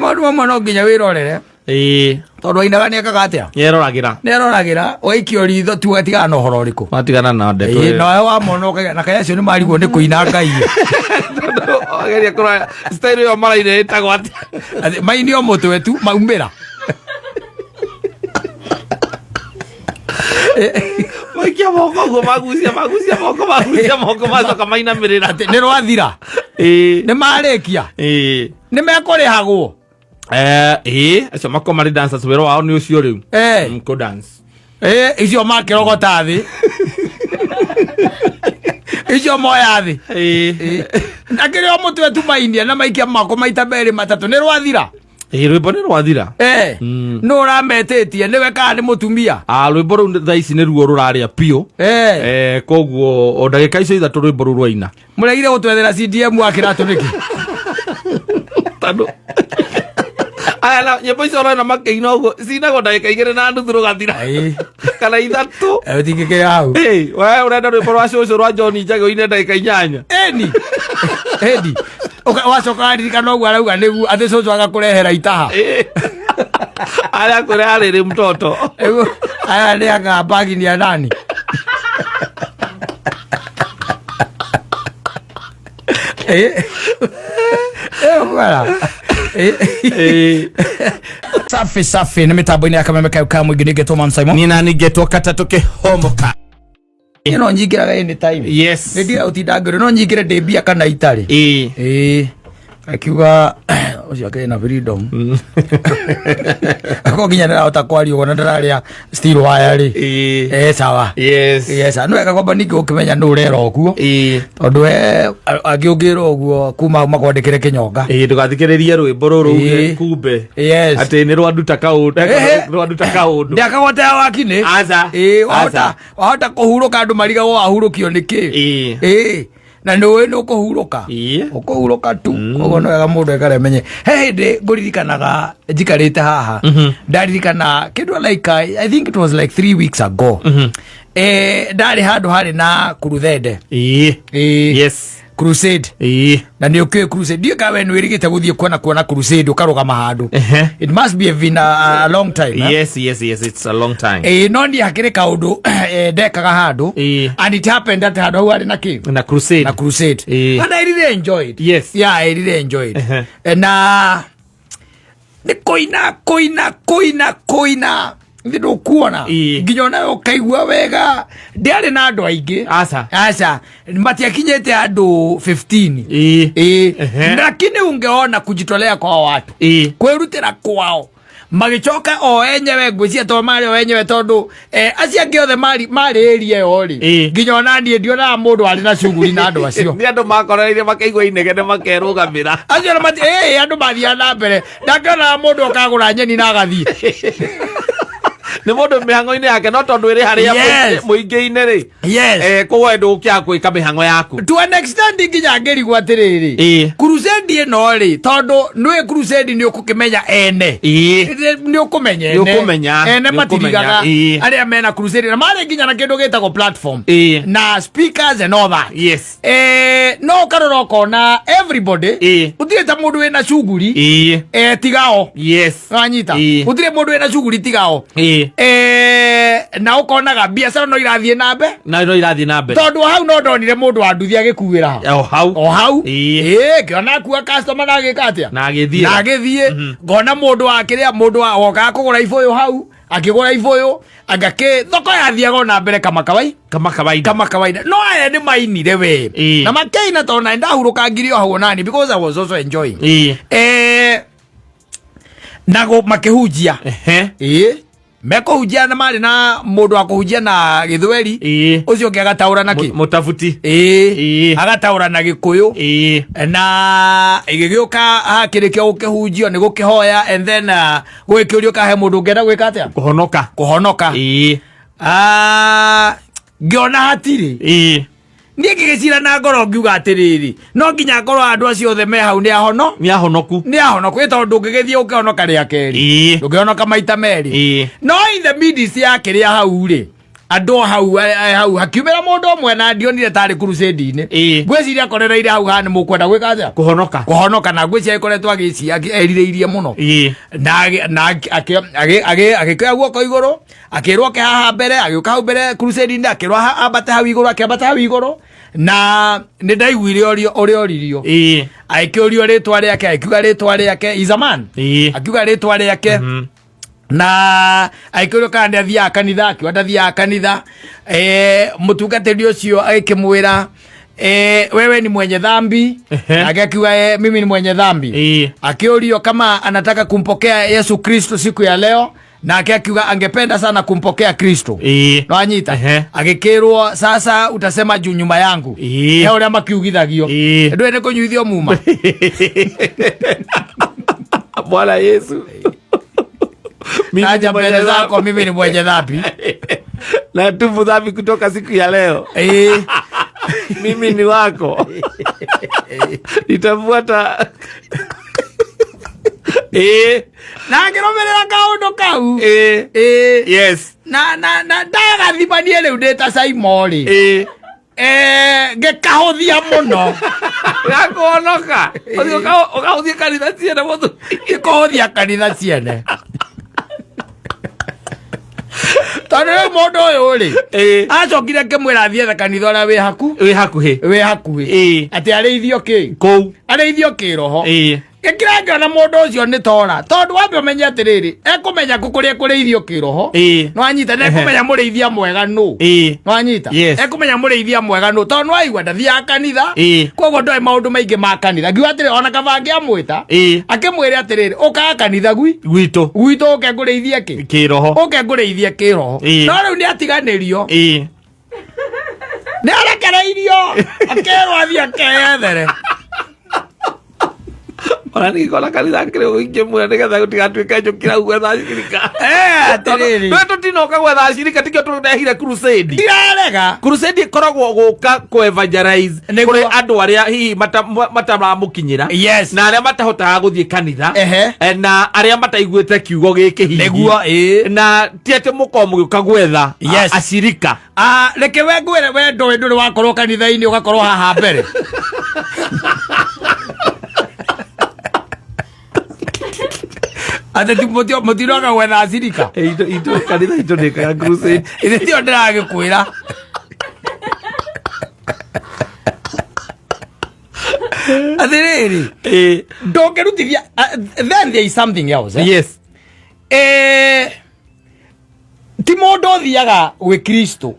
Maũndũ mamwe no nginya wĩrorere. Ĩĩ. Tondũ ainaga nĩ ekaga atĩa? Nĩeroragĩra. Nĩ eroragĩra, waikio ritho tu ũgatigana na ũhoro ũrĩkũ. Watigana na ndeto. Ĩĩ, nawe wamona ũkaiga na kaĩ acio nĩ marigwo nĩ kũina ngai. Wageria kũrora style ĩyo maraina ĩtagwo atĩa? Atĩ mainio mũtwe tu maumĩra. Maikia moko ũguo magucia magucia moko magucia moko macoka mainamĩrĩra. Atĩ nĩ rwathira. Ĩĩ. Nĩ marĩkia. Ĩĩ. Nĩ mekũrĩhagwo. Eh, ĩĩ, acio makorwo marĩ dancers wĩra wao nĩ ũcio rĩu. Eh. Kũ dance. Eh, icio makĩrogota thĩ. Icio moya thĩ. Ĩĩ. Eh, Na kĩrĩa o mũtwe tu mainia na maikia mako maita merĩ matatũ nĩ rwathira. Ĩĩ, rwĩmbo nĩ rwathira. Eh, nũ ũrametĩtie nĩwe kana nĩ mũtumia? Ah, rwĩmbo rũu thaa ici nĩruo rũrarĩa biũ. Eh, Eh, koguo o ndagĩka icio ithatũ rwĩmbo rũu rwaina. Mũregire gũtwethera CDM wa kĩratũ nĩkĩ? Tondũ aya na nyĩmbo icio ũrona makĩina ũguo cinagwo ndagĩka igĩrĩ na nuthu rũgathira Ĩĩ. kana ithatũ. Eh, ũtingĩkĩra hau. Hey, we ũrenda rwĩmbo rwa cũcũ rwa John Njage ũine ndagĩka inyanya. Eni. Eni. Wacoka waririkana ũguo arauga nĩguo atĩ cũcũ agakũrehera itaha. Ĩĩ. Arĩa kũrĩa arĩrĩ mtoto. Ĩgu, aya nĩ anga bagi ni ya nani? Eh. Eh, ũkwara. Eh. Ĩĩ. Safi safi nĩ mĩtambo-inĩ ya kameme kayo ka mũingĩ nĩngetwo Mam Simon. Nina ningetwo katatũ kĩhomoka. Niĩ no nyingĩraga anytime. Yes. Nĩ ndiga ũtinda ngĩrwo no nyingĩre ndĩ mbia kana itarĩ. Ĩĩ. Ĩĩ. Akiuga ũcio akĩrĩ na freedom. Akorwo nginya ndĩrahota kwaria ũguo na ndĩrarĩa steel wire rĩ. Ĩĩ. Eh, sawa. Yes. Yes, nĩ wega kwamba ningĩ ũkĩmenya nũ ũrera ũguo. Ĩĩ. Tondũ we angĩ ũngĩra ũguo kuma hau makwandĩkĩre kĩnyonga. Ĩĩ, ndũgathikĩrĩrie rwĩmbo rũrũ uge Ĩĩ. kumbe Yes. atĩ nĩ rwanduta kaũndũ Ehe. rwanduta kaũndũ. Ndakagotea wakinĩ. Aca. Ĩĩ, wahota Aca. wahota kũhurũka andũ marigagwo wahurũkio nĩ kĩ. Ĩĩ. Ĩĩ. Na nĩ ũĩ nĩ ũkũhurũka. Ĩĩ. Ũkũhurũka tu. Koguo nĩ wega mũndũ ekare amenye. He hĩndĩ ngũririkanaga njikarĩte haha. Ndaririkana kĩndũ like I think it was like 3 weeks ago. Eh, ndarĩ handũ harĩ na kuruthende. Ĩĩ. Ĩĩ. Yes. Crusade. Ĩĩ. Na nä å kä crusade ndiå ka we nä wä rä gä te gå thiä kuona crusade å karå gama handå. Ehe. It must be been a long time, eh? Yes, it's a long time. Ĩĩ, no niĩ hakĩrĩ kaũndũ eh, ndekaga handũ. Ĩĩ. And it happened at handũ hau harĩ na kĩ Na crusade. na crusade. Ĩĩ. And I really enjoyed. Yes. Yeah, I really enjoyed. Ehe. Eh, na nĩ kũina kũina kũina kũina nĩ ndũkuona Ĩĩ. nginya onawe ũkaigua wega ndĩarĩ na andũ aingĩ. Aca. Aca, matiakinyĩte andũ 15. Ĩĩ. Ĩĩ. Ehe. Lakini ungeona kujitolea kwa watu, Ĩĩ. kwĩrutĩra kwao magĩcoka o enyewe ngwĩciria to marĩ o enyewe tondũ eh, acio angĩ othe marĩ marĩ area ĩyo rĩ Ĩĩ. nginya ona niĩ ndionaga mũndũ arĩ na cuguri na andũ acio. Nĩ andũ makorereire makaigua inegene makerũgamĩra. Acio na mati ĩĩ andũ mathiaga na mbere ndangĩonaga mũndũ okagũra nyeni na agathiĩ. Nĩ mũndũ mĩhang'o-inĩ yake no tondũ ĩrĩ harĩa Yes. mũingĩ-inĩ rĩ. Yes. Eh, koguo we ndũgũkĩaga gwĩka mĩhang'o yaku. To an extent nginya ngĩrigwo atĩrĩrĩ, Ĩĩ. crusade ĩno rĩ tondũ nĩũĩ crusade nĩ ũkũkĩmenya ene. Ĩĩ. Nĩ ũkũmenya ene. Nĩ ũkũmenya, ene nĩ ũkũmenya, matirigaga ĩĩ. arĩa mena crusade na marĩ nginya na kĩndũ gĩtagwo platform Ĩĩ. na speakers and all that. Yes. Eh, no ũkarora ũkona everybody Ĩĩ. gũtirĩ ta mũndũ wĩna cuguri Ĩĩ. eh, tigao Yes. wanyita Ĩĩ. gũtirĩ mũndũ wĩna cuguri tigao Ĩĩ. eh, na ũkonaga biacara no irathiĩ na mbe Na no irathiĩ na mbere. tondũ hau no ndonire mũndũ wa nduthi agĩkuĩra ha O hau. o hau. Ĩĩ. Ĩĩ, ngĩona akua customer na agĩka atĩa? Na agĩthiĩ. Na agĩthiĩ. Ngona mũndũ wa kĩrĩa mũndũ wa wokaga kũgũra ibũyũ hau akĩgũra ibũyũ angakĩ thoko yathiaga ona mbere kama kawai Kama kawaida. Kama kawaida no aya nĩ mainire we. Ĩĩ. Na makĩina tondũ na ndahurũkangire o hau onani because I was also enjoying. Ĩĩ. Eh, na makĩhunjia. Ehe. Ĩĩ, mekũhunjia na marĩ na mũndũ wa kũhunjia na gĩthweri. Ĩĩ. Ũcio ũngĩ agataũra na kĩ Mũtabuti. Ĩĩ. Ĩĩ. Agataũra na gĩkũyũ. Ĩĩ. Na ĩgĩgĩũka hakĩrĩkia gũkĩhunjio nĩ gũkĩhoya and then gũgĩkĩũrio kahe mũndũ ũngĩenda gwĩka atĩa Kũhonoka. Kũhonoka. Ĩĩ. Ah, ngĩona hatirĩ. Ĩĩ. Niĩ ngĩgĩcira na ngoro ngiuga atĩrĩrĩ no nginya ngorwo andũ acio othe me hau nĩ ahono Nĩ ahonoku. Nĩ ahonoku ĩ tondũ ndũngĩgĩthiĩ ũkĩhonoka rĩa kerĩ. Ĩĩ. Ndũngĩhonoka maita merĩ. Ĩĩ. No in the midst ya kĩrĩa hau rĩ Andũ hau hau hakiumĩra mũndũ ũmwe na ndionire tarĩ crusade-inĩ. Ngwĩciria akorereire hau haha nĩ mũkwenda gwĩka atĩa? Kũhonoka. Kũhonoka, na ngwĩciria ĩkoretwo erirĩirie mũno. Na agĩkĩoya guoko igũrũ, akĩrwo oke haha mbere, agĩũka hau mbere crusade-inĩ, akĩrwo ambate hau igũrũ, akĩambata hau igũrũ, na nĩ ndaiguire ũrĩa oririo. Agĩkĩũrio rĩtwa rĩake, agĩkiuga rĩtwa rĩake, is a man. Akiuga rĩtwa rĩake na agĩkĩũrio kana nĩ athiaga kanitha, akiuga ndathiaga kanitha. Mũtungatĩri ũcio agĩkĩmwĩra, wewe ni mwenye dhambi. Nake akiuga, mimi ni mwenye dhambi. Akĩũrio kama anataka kumpokea Yesu Kristo siku ya leo, nake akiuga angependa sana kumpokea Kristo. No anyita. Agĩkĩrwo, sasa utasema juu nyuma yangu. He ũrĩa makiugithagio. Ndũĩ nĩ kũnyuithio muma. Bwana Yesu. Mimi ni Naja mwenye mbele zako, mimi ni mwenye dhambi. Natubu dhambi kutoka siku ya leo. Mimi ni wako, nitafuata. Na ngĩrũmĩrĩra kaũndũ kau. Na ndagathimanie rĩu ndĩ ta Saimorĩ. Ngĩkahũthia mũno. Gakũhonoka ũthiĩ ũkahũthia kanitha ciene mũthuri. Ngĩkũhũthia kanitha ciene, tondũ rĩu mũndũ ũyũ rĩ, acokire akĩmwĩra athiĩ ethe kanitha ũrĩa wĩ haku wĩ hakuhĩ. Wĩ hakuhĩ. Atĩ arĩithio kĩ? Kũu. Arĩithio kĩroho. Gĩkĩra ngĩona mũndũ ũcio nĩ tora, tondũ wambe ũmenye atĩrĩrĩ, ekũmenya kũ kũrĩa kũrĩithio kĩroho? No anyita na ekũmenya mũrĩithia mwega nũ? No anyita. Ekũmenya mũrĩithia mwega nũ? Tondũ nĩwaigua ndathiaga kanitha. Koguo ndoĩ maũndũ maingĩ ma kanitha. Ngiuga atĩrĩ, ona kaba angĩamwĩta akĩmwĩre atĩrĩrĩ, ũkaga kanitha gwi gwitũ. Gwitũ, ũke ngũrĩithie kĩ? Kĩroho. Ũke ngũrĩithie kĩroho. No rĩu nĩ atiganĩrio, nĩ arekereirio, akerwo athiĩ akeyethere. Ona ningĩkona kanitha kĩrĩ ũingĩmwĩra nĩgetha gũtigatuĩke njũkĩra gwetha acirika. Atĩrĩrĩ. Tondũ tũtinoka gwetha acirika, tikĩo tũrehire crusade. Ndirarega. Crusade ĩkoragwo gũka kũ evangelize kũrĩ andũ arĩa hihi mataramũkinyĩra na arĩa matahotaga gũthiĩ kanitha, na arĩa mataiguĩte kiugo gĩkĩ hihi. Nĩguo, ĩĩ. Na ti atĩ mũkorwo mũgĩũka gwetha acirika. Ah, reke we ngwĩre, we ndũĩ ndũrĩ wakorwo kanitha-inĩ ũgakorwo haha mbere. Atĩ ti mũtinoka gwetha acirika. Itũ kanitha itũ ndĩkaga crusade. Ithe tio ndĩragĩkwĩra atĩrĩrĩ, ndũngĩrutithia. Then there is something else, eh? Ti mũndũ ũthiaga gwĩ Kristo.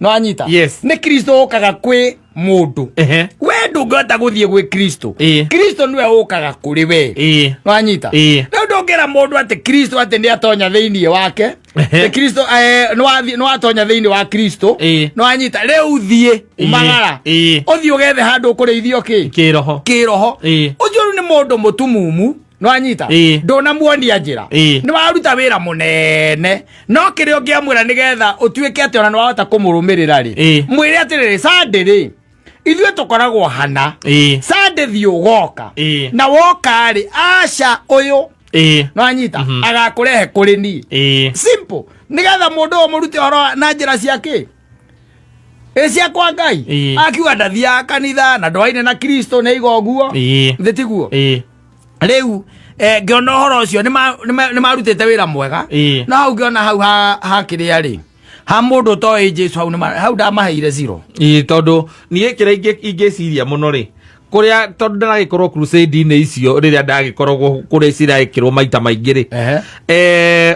No anyita. Nĩ Kristo ũkaga kwĩ mũndũ. We ndũngĩhota gũthiĩ gwĩ Kristo. Kristo nĩwe ũkaga kũrĩ we. No anyita. Rĩu ndũngĩra mũndũ atĩ Kristo atĩ nĩ atonya thĩinĩ wake. Nĩ Kristo, nĩ watonya thĩinĩ wa Kristo. No anyita, rĩu thiĩ umagara, ũthiĩ ũgethe handũ ũkũrĩithio kĩ? Kĩroho. Kĩroho. Ũcio rĩu nĩ mũndũ mũtumumu, no anyita. Ndũnamuonia njĩra. Nĩ waruta wĩra mũnene, no kĩrĩa ũngĩamwĩra nĩgetha ũtuĩke atĩ ona nĩ wahota kũmũrũmĩrĩra rĩ, mwĩre atĩrĩrĩ, Sunday rĩ, ithuĩ tũkoragwo hana. Sunday thiĩ ũgoka. Na woka rĩ, aca ũyũ, no anyita, agakũrehe kũrĩ niĩ. Simple, nĩgetha mũndũ ũyũ mũrute ũhoro na njĩra ciake ĩ cia kwa Ngai. Akiuga ndathiaga kanitha na ndwaine na Kristo nĩ aiga ũguo. Thĩ tiguo? Rĩu ngĩona ũhoro ũcio nĩ marutĩte wĩra mwega. No hau ngĩona hau ha kĩrĩa rĩ, ha mũndũ ũtoĩ Jesu, hau hau ndamaheire zero. Ĩĩ, tondũ niĩ kĩrĩa ingĩciria mũno rĩ, kũrĩa tondũ ndaragĩkorwo crusade-inĩ icio, rĩrĩa ndagĩkoragwo kũrĩa ciragĩkĩrwo maita maingĩ rĩ,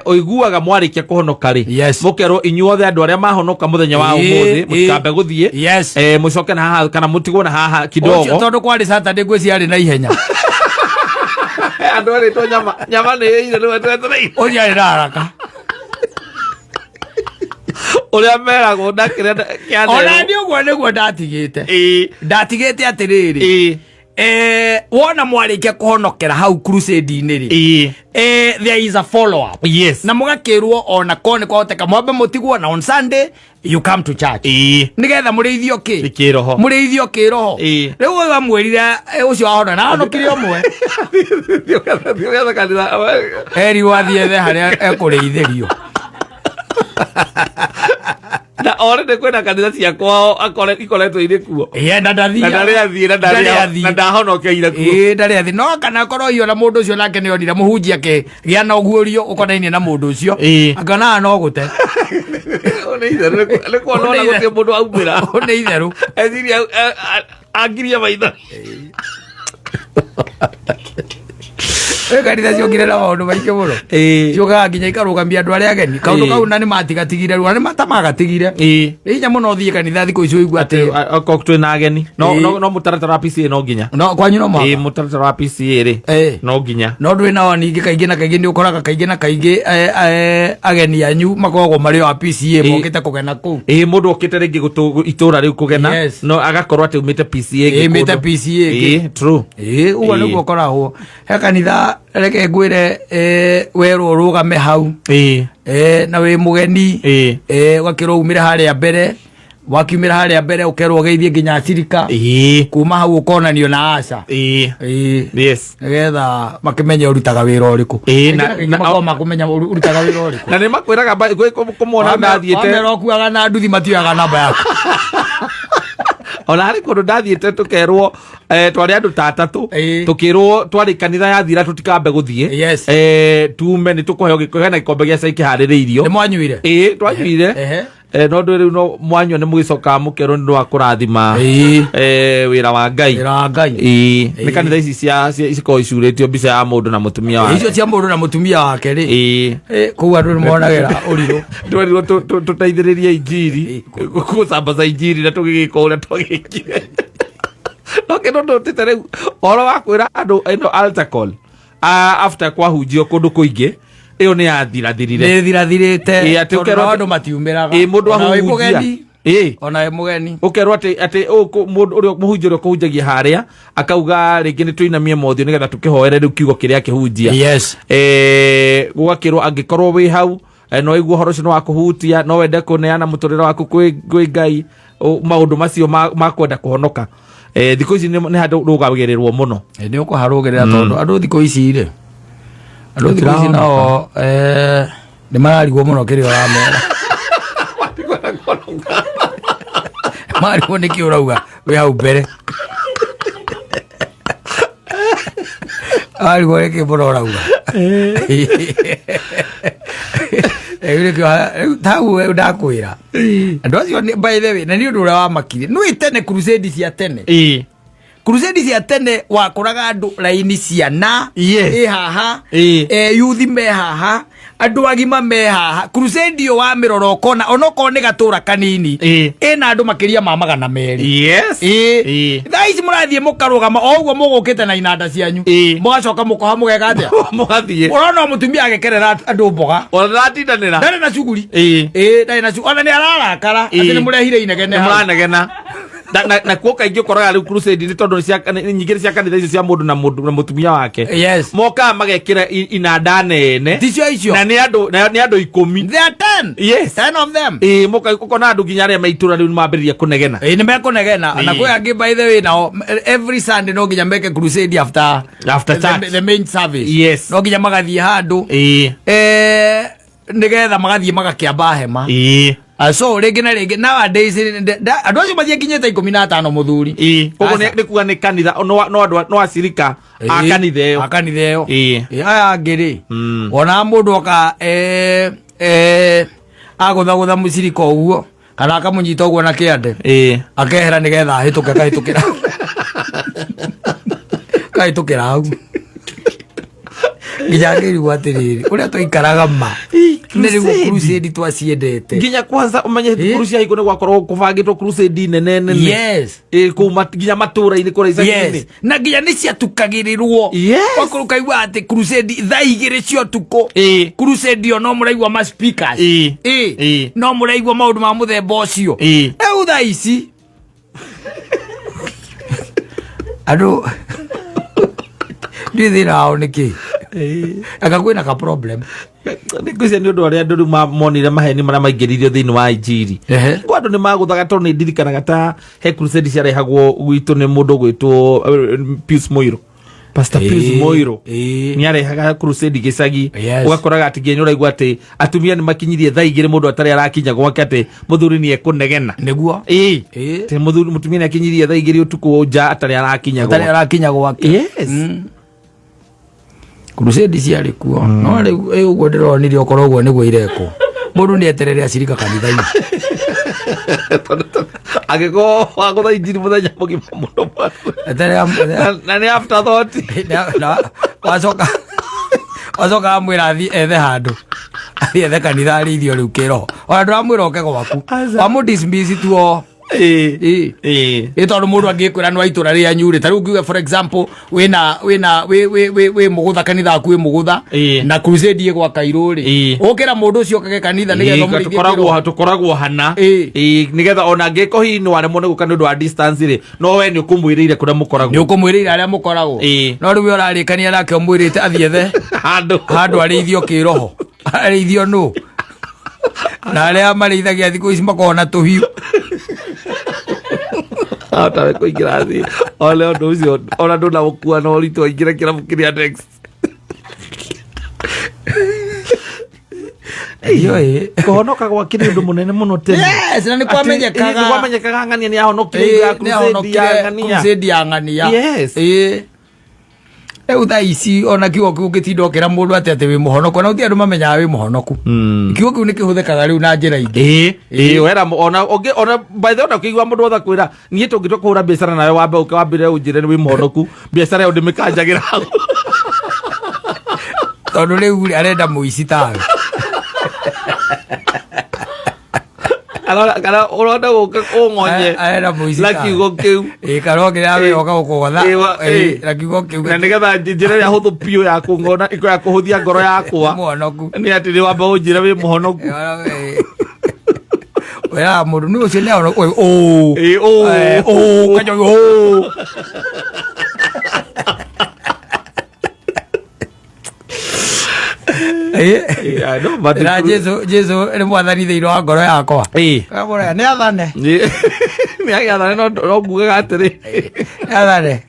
ũiguaga mwarĩkia kũhonoka rĩ, mũkerwo inyuothe andũ arĩa mahonoka mũthenya wa ũmũthĩ, mũtikambe gũthiĩ, mũcoke na haha kana mũtigwo na haha Ũcio kidogo. Tondũ kwarĩ Saturday, ngwĩciria arĩ na ihenya. Andũ arĩtwo nyama nyama nĩ ĩire rĩu twetereire. Ũcio arĩ na haraka. Ũrĩa meragwo na kĩrĩa Ona kĩanerwo. niĩ ũguo nĩguo ndatigĩte. Ndatigĩte atĩrĩrĩ, wona mwarĩkia kũhonokera hau crusade-inĩ rĩ, there is a follow up na mũgakĩrwo ona korwo nĩ kwahoteka mwambe mũtigwo, na on Sunday you come to church nĩgetha mũrĩithio kĩ? Kĩroho. Mũrĩithio kĩroho. Rĩu ũyũ amwĩrire, ũcio wahona na ahonokire ũmwe. Thiĩ ũgethe kanitha. Erirwo athiĩ ethe harĩa ekũrĩithĩrio. Na already kwĩna kanitha cia kwao ikoretwo irĩ kuo. Ĩĩ, na Na ndathiaga. ndarĩ athiĩ na Ndarĩ ndarĩ athiĩ. na ndahonokeire kuo. Ĩĩ, ndarĩ athi no kana korwo iyo na mũndũ ũcio nake nĩ onire mũhunjia akĩgĩa na ũguũrio ũkonainie na mũndũ ũcio. Ĩĩ. Akĩonaga no gũte. Nĩ itherũ, nĩ kuona ona gũtirĩ mũndũ aumĩra. Ũ nĩ itherũ. Eciria angiria maitho. Ĩ, kanitha ciokire na maũndũ maingĩ mũno. Ĩĩ. Ciũkaga nginya ikarũgamia andũ arĩa ageni. Kaũndũ Ĩĩ. kau na nĩ matigatigire rĩu, na nĩ matamagatigire. Ĩĩ. Nĩ hinya mũno ũthiĩ kanitha thikũ ici ũigue atĩ Okorwo twĩ na ageni no Ĩĩ. no mũtaratara wa PCA no nginya. No kwanyu no Ĩĩ, mũhaka. mũtaratara wa PCA rĩ Ĩĩ. no nginya. No ndwĩ nao ningĩ kaingĩ na kaingĩ nĩ ũkoraga kaingĩ na kaingĩ ageni anyu makoragwo marĩ o a PCA Ĩĩ. mokĩte kũgena kũu. Ĩĩ, mũndũ okĩte rĩngĩ itũra rĩu kũgena Yes. no agakorwo atĩ umĩte PCA ĩngĩ Ĩĩ, umĩte kũndũ. PCA ĩngĩ. Ĩĩ, true. Ĩĩ, ũguo Ĩĩ. nĩguo ũkoragwo he kanitha. Reke ngwĩre, werwo ũrũgame hau, na wĩ mũgeni, ũgakĩrwo umĩre harĩa mbere. Wakiumĩra harĩa mbere, ũkerwo ũgeithie nginya acirika. Kuma hau ũkonanio na aca. Ĩĩ. Nĩgetha makĩmenye ũrutaga wĩra ũrĩkũ. Ĩĩ, Kaingĩ na kaingĩ makoragwo makũmenya ũrutaga wĩra ũrĩkũ. Na nĩ makwĩraga kũmona ndathiĩte. Wamera ũkuaga na nduthi, matioyaga namba yaku. Ona harĩ kũndũ ndathiĩte tũkerwo, twarĩ andũ ta atatũ, tũkĩrwo twarĩ kanitha yathira tũtikambe gũthiĩ. Tume nĩ tũkũheo hena gĩkombe gĩa cai kĩharĩrĩirio. Nĩ mwanyuire? Ĩĩ, twanyuire. No ndũ rĩu no mwanyua nĩ mũgĩcokaga mũkerwo nĩ ũndũ wa kũrathima wĩra wa Ngai. Wĩra wa Ngai. Ĩĩ, nĩ kanitha ici cikoragwo icurĩtio mbica ya mũndũ na mũtumia wake. Icio cia mũndũ na mũtumia wake rĩ, kũu andũ nĩ monagĩra ũrirũ. Twerirwo tũteithĩrĩrie injiri gũcambaca injiri na tũgĩgĩka ũrĩa twagĩkire, no kĩndũ ndũtĩte rĩu ũhoro wa kwĩra andũ ĩno altar call, after kwahunjio kũndũ kũingĩ, ĩyo nĩ yathirathirire. Nĩ thirathirĩte. Ĩĩ, atĩ tondũ ũkerwo nao andũ matiumĩraga. Ĩĩ, mũndũ Ona wĩ ahunjia. mũgeni. Ona wĩ mũgeni. Ũkerwo atĩ mũndũ ũrĩa mũhunjia ũrĩa ũkũhunjagia harĩa akauga rĩngĩ nĩ tũinamie mothiũ nĩgetha tũkĩhoere rĩu kiugo kĩrĩa akĩhunjia. Gũgakĩrwo angĩkorwo wĩ hau, no iguo ũhoro ũcio nĩ wa kũhutia, no wende kũneana mũtũrĩre waku kwĩ Ngai, maũndũ macio ma kwenda kũhonoka. Thikũ ici nĩ handũ rũgagĩrĩrwo mũno. Ĩ, nĩ ũkũharũgĩrĩra tondũ andũ thikũ ici rĩ, andũ thikũ ici nao nĩ mararigwo mũno kĩrĩa ũramera. Marigwo nĩkĩ ũrauga wĩ hau mbere, marigwo nĩkĩ mũno ũrauga. Rĩu nĩkĩo rĩu tau rĩu ndakwĩra andũ acio by the way, na nĩ ũndũ ũrĩa wamakire nĩ tene, crusade cia tene, crusade cia tene wakoraga andũ raini ciana ĩ haha, yuthi me haha, andũ agima me haha. Crusade ĩyo wamĩrora ũkona onokorwo nĩ gatũra kanini, ĩna andũ makĩria ma 200. Thaa ici mũrathiĩ mũkarũgama o ũguo mũgũkĩte na inanda cianyu, mũgacoka mũkoha mũgeka atĩa? Mũgathiĩ. Ũrona o mũtumia agĩkerera andũ mboga. Ona ndaratindanĩra. Ndarĩ na cuguri. Ĩĩ, ndarĩ na cuguri, ona nĩ ararakara atĩ nĩ mũrehire inegene nĩ hau. Mũranegena. Na kuo kaingĩ ũkoraga rĩu crusade nĩ tondũ nyingĩ nĩ cia kanitha icio cia mũndũ na mũndũ na mũtumia wake. Mokaga magekĩra inanda nene. Ticio icio. Na nĩ andũ 10. There are 10. 10 of them. Ĩĩ, moka ũkona andũ nginya arĩa me itũra rĩu nĩ mambĩrĩria kũnegena. Ĩĩ, nĩ mekũnegena. Na kwĩ angĩ, by the way, nao every Sunday no nginya meke crusade after After church. the main service. No nginya magathiĩ handũ, nĩgetha magathiĩ magakĩamba hema. So rĩngĩ na rĩngĩ nowadays andũ acio mathiĩ kinyĩte 15, mũthuri. Koguo Aca. nĩ kuga nĩ kanitha no andũ no acirika a kanitha ĩyo. A kanitha ĩyo. Ĩĩ, aya angĩ rĩ, ona mũndũ oka agũthagũtha mũcirika ũguo kana akamũnyita ũguo na kĩande, akehera nĩgetha ahĩtũke, akahĩtũkĩra kahĩtũkĩra hau nginya ngĩrigwo atĩrĩrĩ, ũrĩa twaikaraga ma nĩ rĩu crusade twaciendete. Nginya kwanza ũmenye thukuru cia hingo nĩ gwakorwo kũbangĩtwo crusade nene nene. Kũu nginya matũra-inĩ kũrĩa icagi-inĩ. Yes, na nginya nĩ ciatukagĩrĩrwo. Wakorwo ũkaigua atĩ crusade thaa 2 cia ũtukũ, crusade ĩyo no mũraigua ma speakers. No mũraigua maũndũ ma mũthemba ũcio. Rĩu thaa ici andũ ndiũĩ thĩna wao nĩ kĩ, anga kwĩna ka problem. Ngwĩciria nĩ ũndũ arĩa andũ rĩu monire maheni marĩa maingĩririo thĩinĩ wa injiri. Kwa andũ nĩ magũthaga tondũ nĩ ndirikanaga ta he crusade ciarehagwo gwitũ nĩ mũndũ gwĩtwo Pius Muiru. Pastor Pius Moiro nĩ arehaga crusade gĩcagi. Ũgakoraga atĩ nginya ũraigua atĩ atumia nĩ makinyirie thaa 2 mũndũ atarĩ arakinya gwake, atĩ mũthuri nĩ ekũnegena. Nĩguo. Atĩ mũthuri, mũtumia nĩ akinyirie thaa 2 ũtukũ nja atarĩ arakinya atarĩ gwake. Arakinya gwake. Crusade ciarĩ kuo, no rĩu ũguo ndĩronire okorwo ũguo nĩguo irekwo, mũndũ nĩ eterere acirika kanitha-inĩ. Angĩkorwo wagũtha injiri mũthenya mũgima mũno mwana. Eterera. Na nĩ afterthought. Na wacoka amwĩra athiĩ ethe handũ, athiĩ ethe kanitha arĩithio rĩu kĩroho, ona ndũramwĩra oke gwaku. Aca. Wamũ dismiss tu o. Ĩ tondũ mũndũ angĩkwĩra nĩ wa itũra rĩanyu rĩ, ta rĩu ngiuge, for example, wĩna wĩna wĩ wĩ wĩ wĩ mũgũtha, kanitha waku wĩ mũgũtha, na crusade ĩ gwa Kairũ rĩ, ũkĩra mũndũ ũcio okage kanitha nĩgetha ũmũrĩithie tũkoragwo kĩroho. Tũkoragwo hana. Nĩgetha ona angĩkorwo hihi nĩ waremwo nĩ gũka nĩ ũndũ wa distance rĩ, no we nĩ ũkũmwĩrĩire kũrĩa Nĩ mũkoragwo. ũkũmwĩrĩire arĩa mũkoragwo. No rĩu we ũrarĩkania nake ũmwĩrĩte athiĩ ethe handũ. Handũ arĩithio kĩroho, arĩithio nũ? Na arĩa marĩithagia thikũ ici makoragwo na tũhiũ. Ahotawe kũingĩra thĩ one ũndũ ũcio ona ndũnagũkua na ũritũ aingĩre kĩrabu kĩrĩa next. Ndiũĩ. Kũhonoka gwake nĩ ũndũ mũnene mũno tene. Yes, na nĩ kwamenyekaga. Nĩ kwamenyekaga ng'ania nĩ ahonokire hingo ya Ĩĩ, nĩ crusade ya ahonokire ng'ania. Crusade ya ng'ania. Ĩĩ. Rĩu thaa ici ona kiugo kĩu ũngĩtinda ũkĩra mũndũ atĩ wĩ mũhonoku, ona gũtirĩ andũ mamenyaga wĩ mũhonoku. Kiugo kĩu nĩ kĩhũthĩkaga rĩu na njĩra ingĩ. Ĩĩ, wera ona ũngĩ ona by the way, ona ũkĩigua mũndũ wothe akwĩra niĩ tũngĩtua kũhũra biacara nawe, wambe ũke wambĩre ũnjĩre nĩ wĩ mũhonoku, biacara ĩyo ndĩmĩkanjagĩra hau. Tondũ rĩu rĩ, arenda mũici tawe. Kana ũrona gũka ũng'onye Arenda mũici na tawe. kiugo kĩu. Ĩĩ, kana okĩra we oka gũkũgotha. Ĩĩ, Na kiugo kĩu. Na nĩgetha njĩra ĩrĩa hũthũ biũ ya kũngona ya kũhũthia ngoro yakwa Mũhonoku. nĩ atĩ nĩ wamba ũnjĩre wĩ mũhonoku. Weraga mũndũ nĩ ũcio nĩ ahonoku ũ. Ĩĩ, ũ. Ũ kanyo ũ. Ĩĩ, I know, but Na Jesu nĩ mwathani thĩinĩ wa ngoro yakwa. Kamũraya, nĩ athane. Nĩ agĩathane, no ngugaga atĩrĩ, Nĩ athane.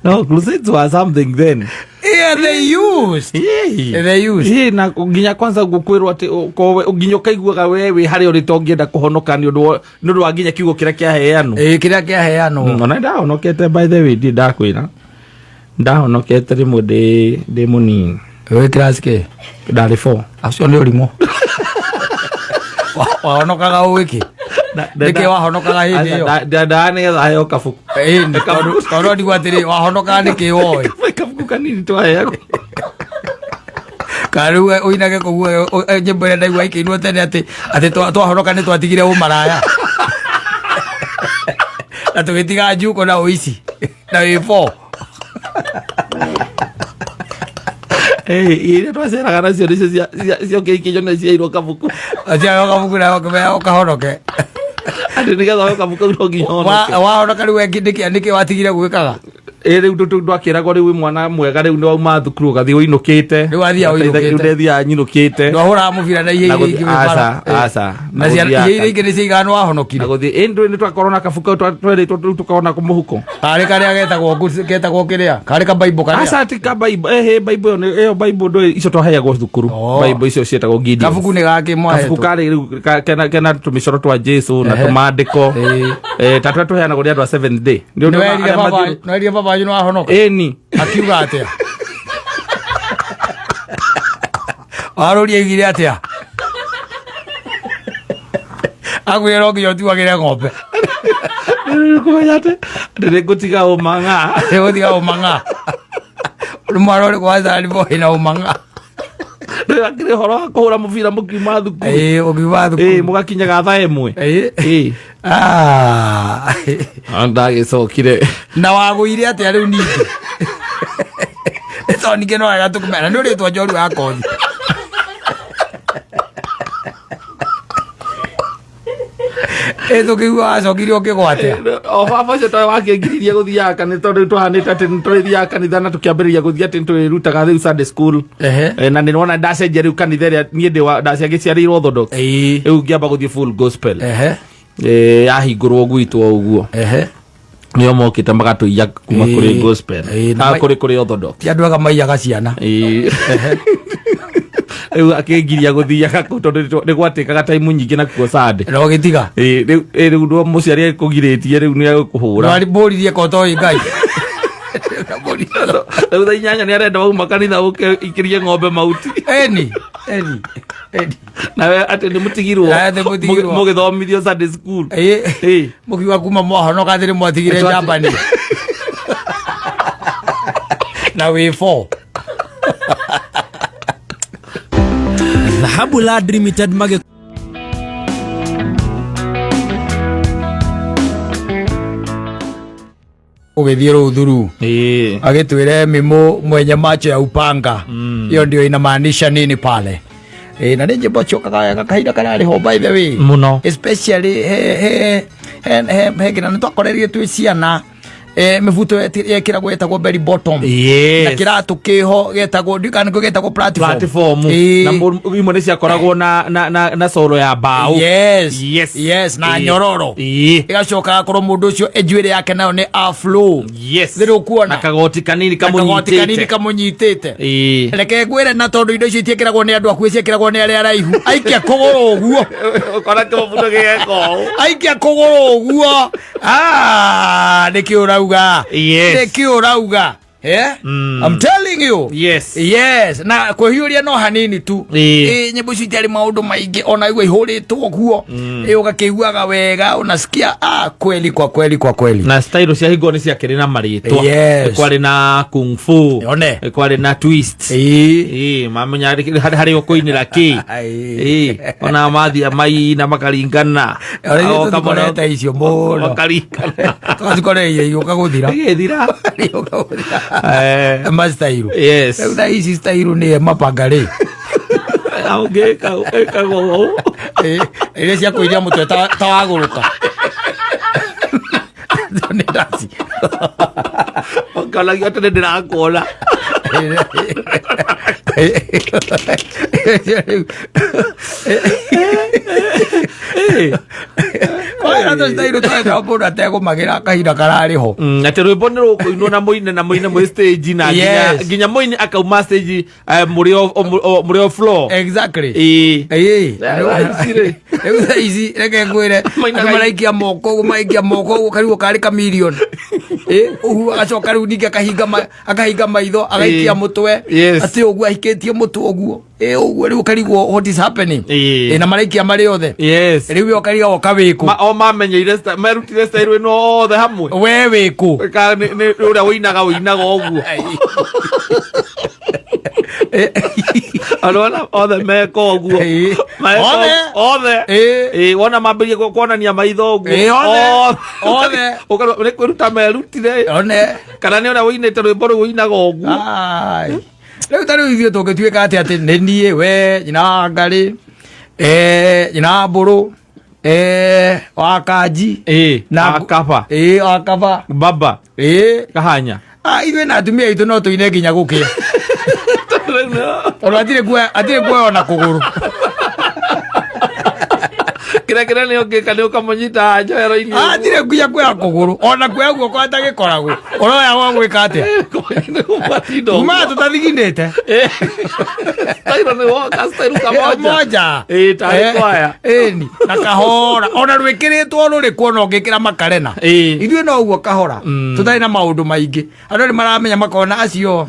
No crusades were something then. Yeah, they used. They used. Ĩĩ, na nginya kwanza gũkwĩrwo atĩ nginya ũkaiguaga we wĩ harĩa ũrĩ to ũngĩenda kũhonoka nĩ ũndũ wa nginya kiugo kĩrĩa kĩaheanwo. Ĩĩ, kĩrĩa kĩaheanwo. Ona ndahonokete, by the way, ndirĩ ndakwĩra ndahonokete rĩmwe ndĩ mũnini. Wĩ class kĩ? Ndarĩ four. Acio nĩ ũrimũ. Wahonokaga ũĩkĩ? Nĩkĩ wahonokaga hĩndĩ ĩyo? Ndandaga nĩgetha heo kabuku. Ĩĩ, tondũ ndigwo atĩrĩ, wahonokaga nĩkĩ woĩ? Kabuku kanini twaheagwo. Kana rĩu ũinage kũu nyĩmbo ĩrĩa ndaigua ikĩinwo tene atĩ twahonoka nĩ twatigire ũmaraya na tũgĩtiga njuko na ũici na wĩ four. Iria twaceraga nacio nĩcio ciokire ikĩnyona ciairwo kabuku. Aciayo kabuku nayo ũkĩmenya ũkahonoke. Atĩ nĩgetha woe kabuku kau no nginya ũhonoke. Wahonoka rĩu nĩkĩ watigire gwĩkaga? Ĩ, rĩu ndwakĩragwo rĩu wĩ mwana mwega, rĩu nĩ wauma thukuru ũgathiĩ ũinũkĩte. Rĩu wathiaga ũinũkĩte. Rĩu ndethiaga nyinũkĩte. Ndwahũraga mũbira na ihe Na iria ingĩ wĩ bara? Aca, aca. Na ciana ihe iria ingĩ nĩ ciaigana nĩ wahonokire? Na gũthiĩ ĩ ndũĩ nĩ twakorwo na kabuku kau twerĩtwo rĩu tũkorwo nako mũhuko. Karĩ karĩa getagwo getagwo kĩrĩa karĩ ka Bible karĩa? Aca, ti ka Bible, ĩhĩ, Bible ĩyo ĩyo Bible ndũĩ icio twaheagwo thukuru. Bible icio ciĩtagwo Gideons. Kabuku nĩ gakĩ Kabuku mwahetwo? karĩ rĩu kena tũmĩcoro twa Jesu na tũmandĩko. Ta tũrĩa tũheanagwo nĩ andũ a Seventh Day. Nĩ ũndũ Nĩ werire arĩa baba mathiũrũ- nĩ werire baba wanyu nĩ wahonoka? Ĩni. Akiuga atĩa? Warũria augire atĩa? Akwĩra no nginya ũtuagĩre ng'ombe. Kũmenya atĩ nĩ ngũtiga ũmang'a. Gũtiga ũmang'a. Nĩ mwana ũrĩkũ wa Zanzibar na ũmang'a? Ndĩrakĩrĩ ũhoro wa kũhũra mũbira mũkiuma thukuru. Ĩĩ, ũkiuma thukuru. Mũgakinyaga thaa 1. Ĩĩ. Ĩĩ. Ah. Ndagĩcokire. Na wagũire atĩa rĩu ningĩ? Tondũ ningĩ no wega tũkũmenya nĩ ũrĩtwa njorua ya kothi. Ĩ, tũkĩigua wacokire ũkĩgwa atĩa? O baba ũcio towe wakĩngiririe gũthiaga kanitha, tondũ rĩu twahanĩte atĩ nĩ tũrĩthiaga kanitha na tũkĩambĩrĩria gũthiĩ atĩ nĩ tũrĩrutaga rĩu Sunday school. Na nĩ wona ndacenjia rĩu kanitha ĩrĩa niĩ ndĩ ndaciagĩciarĩirwo Orthodox, rĩu ngĩamba gũthiĩ full gospel. Yahingũrwo gwitũ o ũguo. Nĩo mokĩte magatũiya kuma kũrĩ gospel. Na Ah, kũrĩ orthodox. Ti andũ ega maiyaga ciana. Ĩĩ. Rĩu akĩngiria gũthiaga kũu tondũ nĩ gwatĩkaga taimu nyingĩ nakuo Sunday. Na ũgĩtiga. Ĩĩ, rĩu rĩu mũciari akũgirĩtie rĩu nĩ agũkũhũra. Mbũririe kotoĩ Ngai. Rĩu thaa 8 nĩ arenda wauma kanitha ũke ikĩrie ng'ombe mauti. Eni, eni, eni. Nawe atĩ nĩ mũtigirwo. Atĩ mũtigirwo. Mũgĩthomithio Sunday school. Ĩĩ. Ĩĩ. Mũkiuga kuma mwahonoka atĩ nĩ mwatigire njambani. Na wĩ four. Dhahabu Land Limited magĩ Ũgĩthiĩ rũu thuru. Ĩĩ. Agĩtwĩre mimo mwenye macho ya upanga. Hiyo ndio inamaanisha nini pale? Na nĩ nyĩmbo ciokaga wega kahinda kararĩ ho, by the way. Mũno. Especially he he he he he nginya nĩ twakorerie twĩ ciana, mĩbuto yekĩragwo yetagwo bell bottom. Na kĩratũ kĩho getagwo, ndiũĩ kana nĩkĩo getagwo platform. Platform. Ĩĩ. Na imwe nĩ ciakoragwo na coro ya mbaũ. Yes. Yes. Yes, na nyororo. Ĩĩ. Ĩgacoka gakorwo mũndũ ũcio njuĩrĩ yake nayo nĩ afro. Yes. Thĩ ũkuona. Na kagoti kanini Na kagoti kanini kamũnyitĩte. Kamũnyitĩte. Ĩĩ. Reke ngwĩre, na tondũ indo icio itiĩkĩragwo nĩ andũ akuĩ, ciĩkĩragwo nĩ arĩa araihu, aikia kũgũrũ ũguo. Ũkona kĩmũbuto gĩgeka ũũ. Aikia kũgũrũ ũguo. Ah, nĩkĩ ũrauga? Yes. Nĩkĩ ũrauga? Eh? I'm telling you. Yes. Yes, na kwĩhiũria no hanini tu. Ĩĩ. Ĩ, nyĩmbo icio itiarĩ maũndũ maingĩ, ona igua ihũrĩtwo guo. Ĩ, ũgakĩiguaga wega, unasikia, ah, kweli kwa kweli kwa kweli. Na style cia hingo nĩ ciakĩrĩ na marĩtwa. Yes. Nĩ kwarĩ na kung fu. One. Nĩ kwarĩ na twist. Ĩĩ. Ĩĩ, mamenya harĩ ũkũinĩra kĩ. Ai. Ĩĩ, ona mathiĩ maina makaringana. Ona ithuĩ Agoka mũno. tũtikorete icio mũno. Makaringana. Tũgacikoreire igũka gũthira. Ĩgĩthira. Igũka gũthira. Eh. Mastairu. Yes. Rĩu thaa ici stairu nĩ mapanga rĩ. Ũngĩka ĩkagwo ũũ. Ĩ, iria cia kũiria mũtwe ta wagũrũka nĩ ndaci. Ũkonagia atĩ nĩ ndĩrakuona. Ĩĩ. Kwara tũstairu tweka mũndũ ategũmagĩra kahinda kararĩ ho. Atĩ rwĩmbo nĩ rũkũinwo na mũine mwĩ stage na nginya Yes. nginya mũini akauma stage, mũrĩ o floor. Exactly. Ĩĩ. Ĩĩ. Thaa ici rĩ. Rĩu thaa ici reke ngwĩre, Mainaga andũ maraikia moko ũguo, maraikia moko ũguo, karigwo karĩ kamirioni. Ĩ, ũguo agacoka rĩu ningĩ akahinga maitho, agaikia Ĩĩ. mũtwe. Yes. Atĩ ũguo ahikĩtie mũtwe ũguo. Ĩ, ũguo rĩu ũkarigwo what is happening. Ĩĩ. Ĩ, na maraikia marĩ othe. Yes. Rĩu we ũkarigwo ũka wĩkũ. O mamenyeire merutire style ĩno othe hamwe. We wĩkũ. Ka nĩ ũrĩa ũinaga ũguo. Andũ arĩa othe meka ũguo. Ĩĩ. Meka Othe. othe. Ĩĩ. Ĩĩ, wona mambĩrĩrie kuonania maitho ũguo. Ĩĩ, othe. Othe. Ũkarora, nĩ kwĩruta merutire. One. Kana nĩ ũrĩa ũinĩte rwĩmbo rũu ũinaga ũguo. Ai. Rĩu ta rĩu ithuĩ tũngĩtuĩka atĩ nĩ niĩ, we, nyina wa Ngarĩ, nyina wa Mbũrũ, wa Kanji, Ĩĩ, na wa Kaba. Ĩĩ, wa Kaba. Baba. Ĩĩ. Kahanya. Ah, ithuĩ na atumia aitũ no tũine nginya gũkĩa, tondũ hatirĩ kuoya ona kũgũrũ. Kĩrĩa nĩ ũngĩka nĩ ũkamũnyita njohero-inĩ. Ah, hatirĩ nginya kuoya kũgũrũ, ona kuoya guoko atagĩkoragwo ũroya gwa gwĩka atĩa. Matinda ũguo. Kuma tũtathiginĩte. Style nĩ woka style kamoja. Moja. Ĩĩ, tarĩ kwaya. Ĩni na kahora, ona rwĩkĩrĩtwo rũrĩkũ, ona ũngĩkĩra makarena. Ĩĩ. Ithuĩ no ũguo kahora, tũtarĩ na maũndũ maingĩ, andũ nĩ maramenya makona acio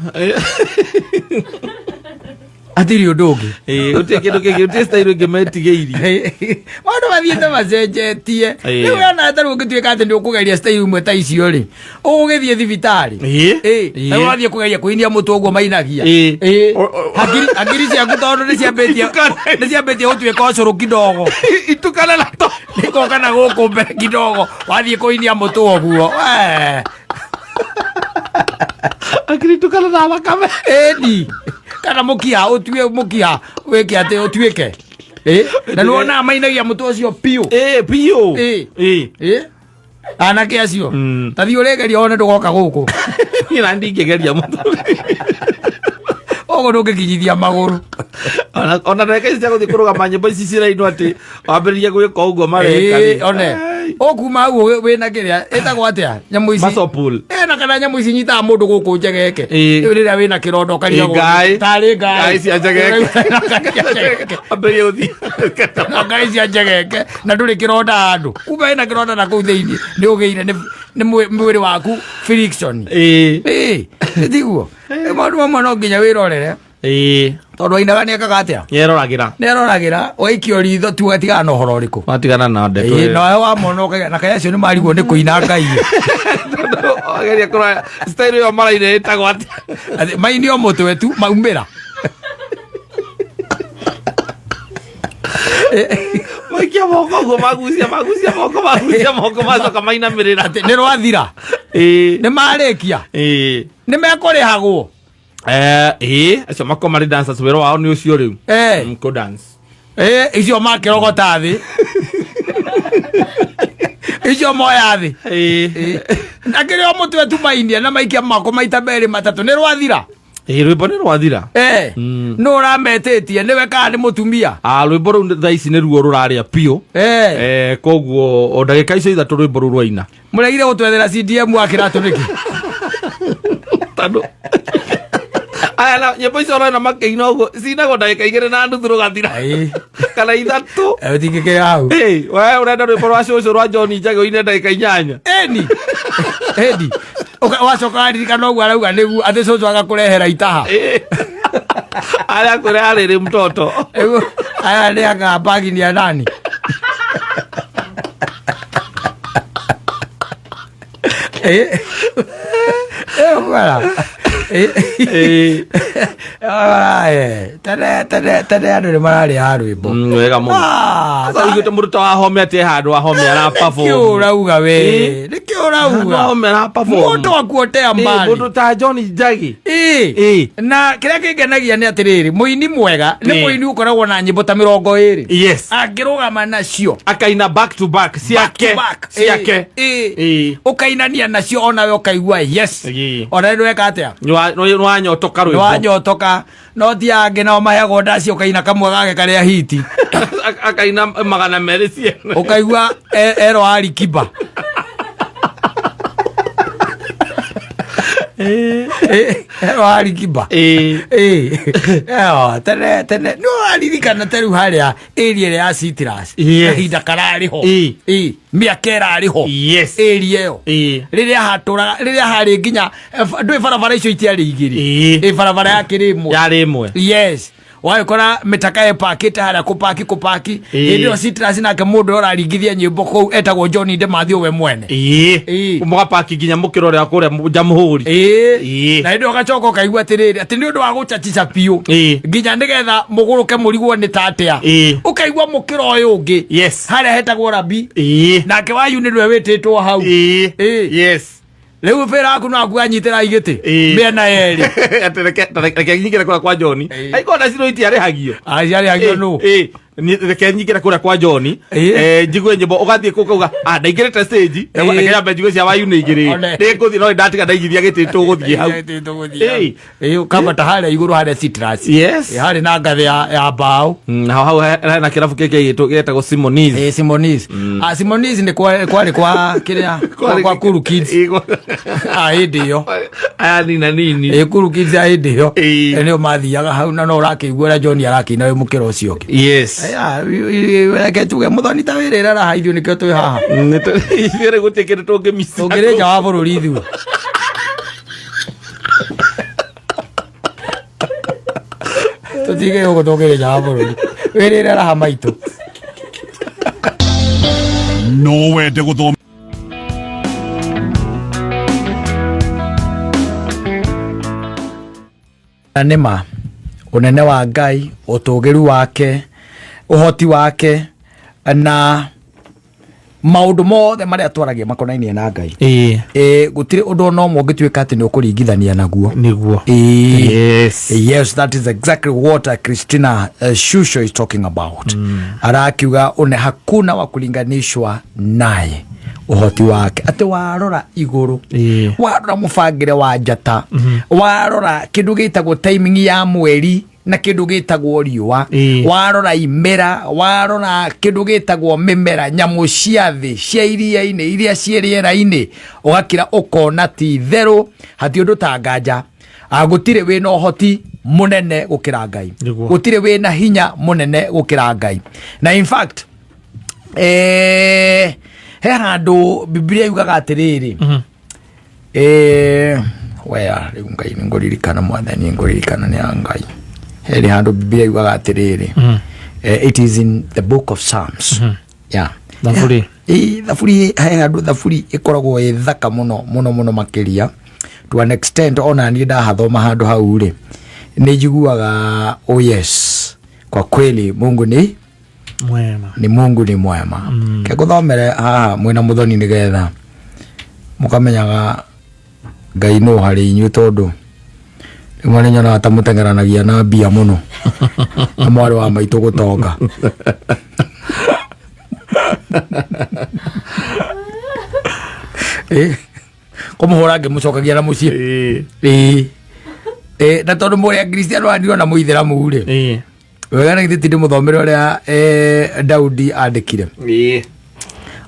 hatirĩ ũndũ ũngĩ. Ĩĩ, gũtirĩ kĩndũ kĩngĩ, gũtirĩ style ĩngĩ metigĩirie. Maũndũ mathiĩte macenjetie. Ĩĩ. Rĩu ona tarĩ ũngĩtuĩka atĩ nĩ ũkũgeria style imwe ta icio rĩ, ũgũgĩthiĩ thibitarĩ. Ĩĩ. Ĩĩ. Ĩĩ. Rĩu wathiĩ kũgeria kũinia mũtwe ũguo mainagia. Ĩĩ. Ĩĩ. O- Hakiri ciaku tondũ nĩ ciambĩtie gũtuĩka ũcũrũ kidogo. Itukane na to. Nĩkoka na gũkũ mbere kidogo wathiĩ kũinia mũtwe ũguo. Wee. Akiri itukane na thakame. Ĩni kana mũkiha ũtue mũkiha wĩke atĩ ũtuĩke. Ĩ, na nĩwonaga mainagia mũtwe ũcio piũ. Ĩĩ, biũ. Ĩĩ. Ĩĩ. Ĩ, anake acio, tathiĩ ũrĩgeria wone ndũgoka gũkũ. Niĩ na ndingĩgeria mũthuri. Ũguo ndũngĩkinyithia magũrũ. Ona ndagĩka ici cia gũthiĩ kũrũgama nyĩmbo ici cirainwo atĩ wambĩrĩrie gwĩka ũguo mareka Ĩĩ, rĩ. one. Ũkuma hau wĩna kĩrĩa ĩtagwo atĩa nyamũ ici? Muscle pull. Na kana nyamũ ici nyitaga mũndũ gũkũ njegeke. Ĩĩ. Rĩrĩa wĩna kĩronda ũkarigagwo. Ĩ, ngai. Tarĩ ngai. Ngai cia njegeke. Ambĩrĩrie gũthiĩ. Na ngai cia njegeke na ndũrĩ kĩronda handũ. Kuma wĩna kĩronda na kũu thĩinĩ nĩ ũgĩire nĩ mwĩrĩ waku friction. Ĩĩ. Ĩĩ, tiguo. Maũndũ mamwe no nginya wĩrorere. Ĩĩ. Tondũ ainaga nĩ ekaga atĩa? Nĩeroragĩra. Nĩ aroragĩra waikio ritho tu atigana na ũhoro ũrĩkũ. Watigana na ndeto. Ĩĩ, nawe wamona ũkaiga na kaĩ acio nĩ marigwo nĩ kũina ngai. Wageria kũrora style ĩyo maraina ĩtagwo atĩa? Atĩ maini o mũtwe tu maumĩra. Maikia moko ũguo magucia magucia moko magucia moko macoka mainamĩrĩra. Atĩ nĩ rwathira. Ĩĩ. Nĩ marĩkia. Ĩĩ. Nĩ mekũrĩhagwo. Ĩĩ, acio makorwo marĩ dancers wĩra wao nĩ ũcio rĩu. Kũ dance. Icio makĩrogota thĩ. Icio moya thĩ. Ĩĩ. Na kĩrĩa o mũtwe tu mainia na maikia moko maita merĩ matatũ nĩ rwathira. Ĩĩ, rwĩmbo nĩ rwathira. Nũ ũrametĩtie nĩwe kana nĩ mũtumia? Ah, rwĩmbo rũu thaa ici nĩruo rũrarĩa biũ. Koguo o ndagĩka icio ithatũ rwĩmbo rũu rwaina. Mũregire gũtwethera CDM wa kĩratũ nĩkĩ? Tondũ aya na nyĩmbo icio ũrona makĩina ũguo cinagwo ndagĩka igĩrĩ na nuthu rũgathira kana ithatũ. Tingĩkĩra hau. Ĩ, we ũrenda rwĩmbo rwa cũcũ rwa John Njagi ũine ndagĩka inyanya. Eni. Eni. Wacoka waririkana ũguo arauga nĩguo atĩ cũcũ agakũrehera itaha. Ĩ. Arĩa kwĩra arĩrĩ mtoto. Rĩu aya nĩ anga bagi ni ya nani? Bwana. Bwana, tene tene tene andũ nĩ mararĩ rwĩmbo. Wega mũno. Ah, Sasa ũiguĩte mũndũ ta wahome atĩ handũ wahome ara nĩkĩ perform. ũrauga we? Nĩkĩ Handũ ũrauga? wahome ara perform. Mũndũ akuotea mbali. Mũndũ ta John Njagi. Ĩĩ. Na kĩrĩa kĩngenagia nĩ atĩrĩrĩ, mũini mwega nĩ mũini ũkoragwo na nyĩmbo ta 20. Yes. Angĩrũgama nacio. Akaina back to back ciake. Back to back. Ciake. Ĩĩ. Ũkainania nacio onawe ũkaigua yes. Ona nĩ weka atĩa? Nĩ wanyotoka rwĩmbo. Nĩ wanyotoka. No ti angĩ nao maheagwo ndaci ũkaina kamwe gake karĩa hiti. Akaina 200 ciene. Ũkaigua ero Alikiba. Ero Alikiba. Tene tene nĩ ũraririkana ta rĩu harĩa area ĩrĩa ya Citrus. Kahinda kararĩ ho. Mĩaka ĩrarĩ ho. Area ĩyo. Rĩrĩa hatũraga rĩrĩa harĩ nginya ndũĩ barabara icio itiarĩ igĩrĩ. Barabara yakĩrĩ ĩmwe. Yarĩ ĩmwe. Yes. Wagĩkora mĩtaka ĩpakĩte harĩa kũpaki kũpaki. Hĩndĩ ĩyo Citrus nake mũndũ ũrĩa ũraringithia nyĩmbo kũu etagwo John Ndemathio we mwene. Mũgapaki nginya mũkĩra ũrĩa kũrĩa Jamhuri. Na hĩndĩ ĩyo ũgacoka ũkaigua atĩrĩrĩ atĩ nĩ ũndũ wa gũchachica biũ. Nginya nĩgetha mũgũrũke mũrigwo nĩ ta atĩa. Ũkaigua mũkĩra ũyũ ũngĩ. Harĩa hetagwo Rabi. Nake Wayu nĩwe wĩtĩtwo hau. Yes. Rĩu wĩra waku no akuanyitĩra igĩtĩ mĩena yerĩ. Atĩ reke nyingĩre kũrĩa kwa John. Aigua ona ciro itiarĩhagio. Aciarĩhagio nũ? Reke nyingĩre kũrĩa kwa John. Njigue nyĩmbo ũgathiĩ kũu ũkauga ah ndaingĩrĩte stage. Reke nyambe njigue cia Wayu nĩ igĩrĩ. Nĩngũthiĩ no ndatiga ndaigithia gĩtĩ tũgũthiĩ hau. Ũkambata harĩa igũrũ harĩa Citrus. Yes. Harĩ na ngathĩ ya mbaũ. Naho hau hena kĩrabu kĩngĩ gĩtagwo Simonis. Simonis. Simonis nĩ kwarĩ kwa kĩrĩa kwa Kuru Kids. Hĩndĩ ĩyo. Aya nina nini. Kuru Kids ya hĩndĩ ĩyo. Nĩo mathiaga hau na no ũrakĩigua ũrĩa John arakĩina wĩ mũkĩra ũcio ũngĩ. Yes. Reke tuge mũthoni ta wĩrĩra raha ithuĩ nĩkĩo twĩ haha. Ithuĩ rĩ gũtirĩ kĩndũ tũngĩmica. Tũngĩrĩ nja wa bũrũri ithuĩ. Tũtige gũkũ tũngĩrĩ nja wa bũrũri. Wĩrĩre raha maitũ. No wende gũthoma Na nĩma ũnene wa Ngai, ũtũgĩru wake, ũhoti wake na maũndũ mothe marĩa twaragia makonainie na Ngai. Gũtirĩ ũndũ ona ũmwe ũngĩtuĩka atĩ nĩ ũkũringithania naguo. Nĩguo. Yes. Yes, that is exactly what Christina Shusho is talking about. Arakiuga une hakuna wa kulinganishwa naye ũhoti wake atĩ warora igũrũ warora mũbangĩre wa njata warora kĩndũ gĩtagwo timing ya mweri Na kĩndũ gĩtagwo riũa, warora imera, warora kĩndũ gĩtagwo mĩmera, nyamũ cia thĩ, cia iria-inĩ, iria ciĩ rĩera-inĩ, ũgakira ũkona ti itherũ hati ũndũ ta nganja. Gũtirĩ wĩna ũhoti mũnene gũkĩra Ngai. Gũtirĩ wĩna hinya mũnene gũkĩra Ngai. Na in fact, he handũ Biblia yugaga atĩrĩrĩ, wea rĩu Ngai nĩ ngũririkana, Mwathani ngũririkana nĩ ya Ngai. Herĩ handũ Biblia yugaga atĩrĩrĩ, it is in the Book of Psalms, yeah. Thaburi. Ĩ, thaburi, he handũ thaburi ĩkoragwo ĩ thaka mũno mũno mũno makĩria, to an extent ona niĩ ndahathoma handũ hau rĩ, nĩ njiguaga, oh yes, kwa kweli Mungu ni mwema. Ni Mungu ni mwema. Ke ngũthomere haha mwĩna mũthoni nĩgetha mũkamenyaga Ngai nũ harĩ inyuĩ, tondũ rĩmwe nĩ nyonaga ta mũteng'eranagia na mbia mũno na mwarĩ wa maitũ gũtonga. Kũmũhũra ngĩmũcokagia na mũciĩ. Ĩĩ. Na tondũ mũrĩ Akristiano andirona mũithĩramu rĩ, wega na githĩ ti ndĩmũthomere ũrĩa Daudi andĩkire?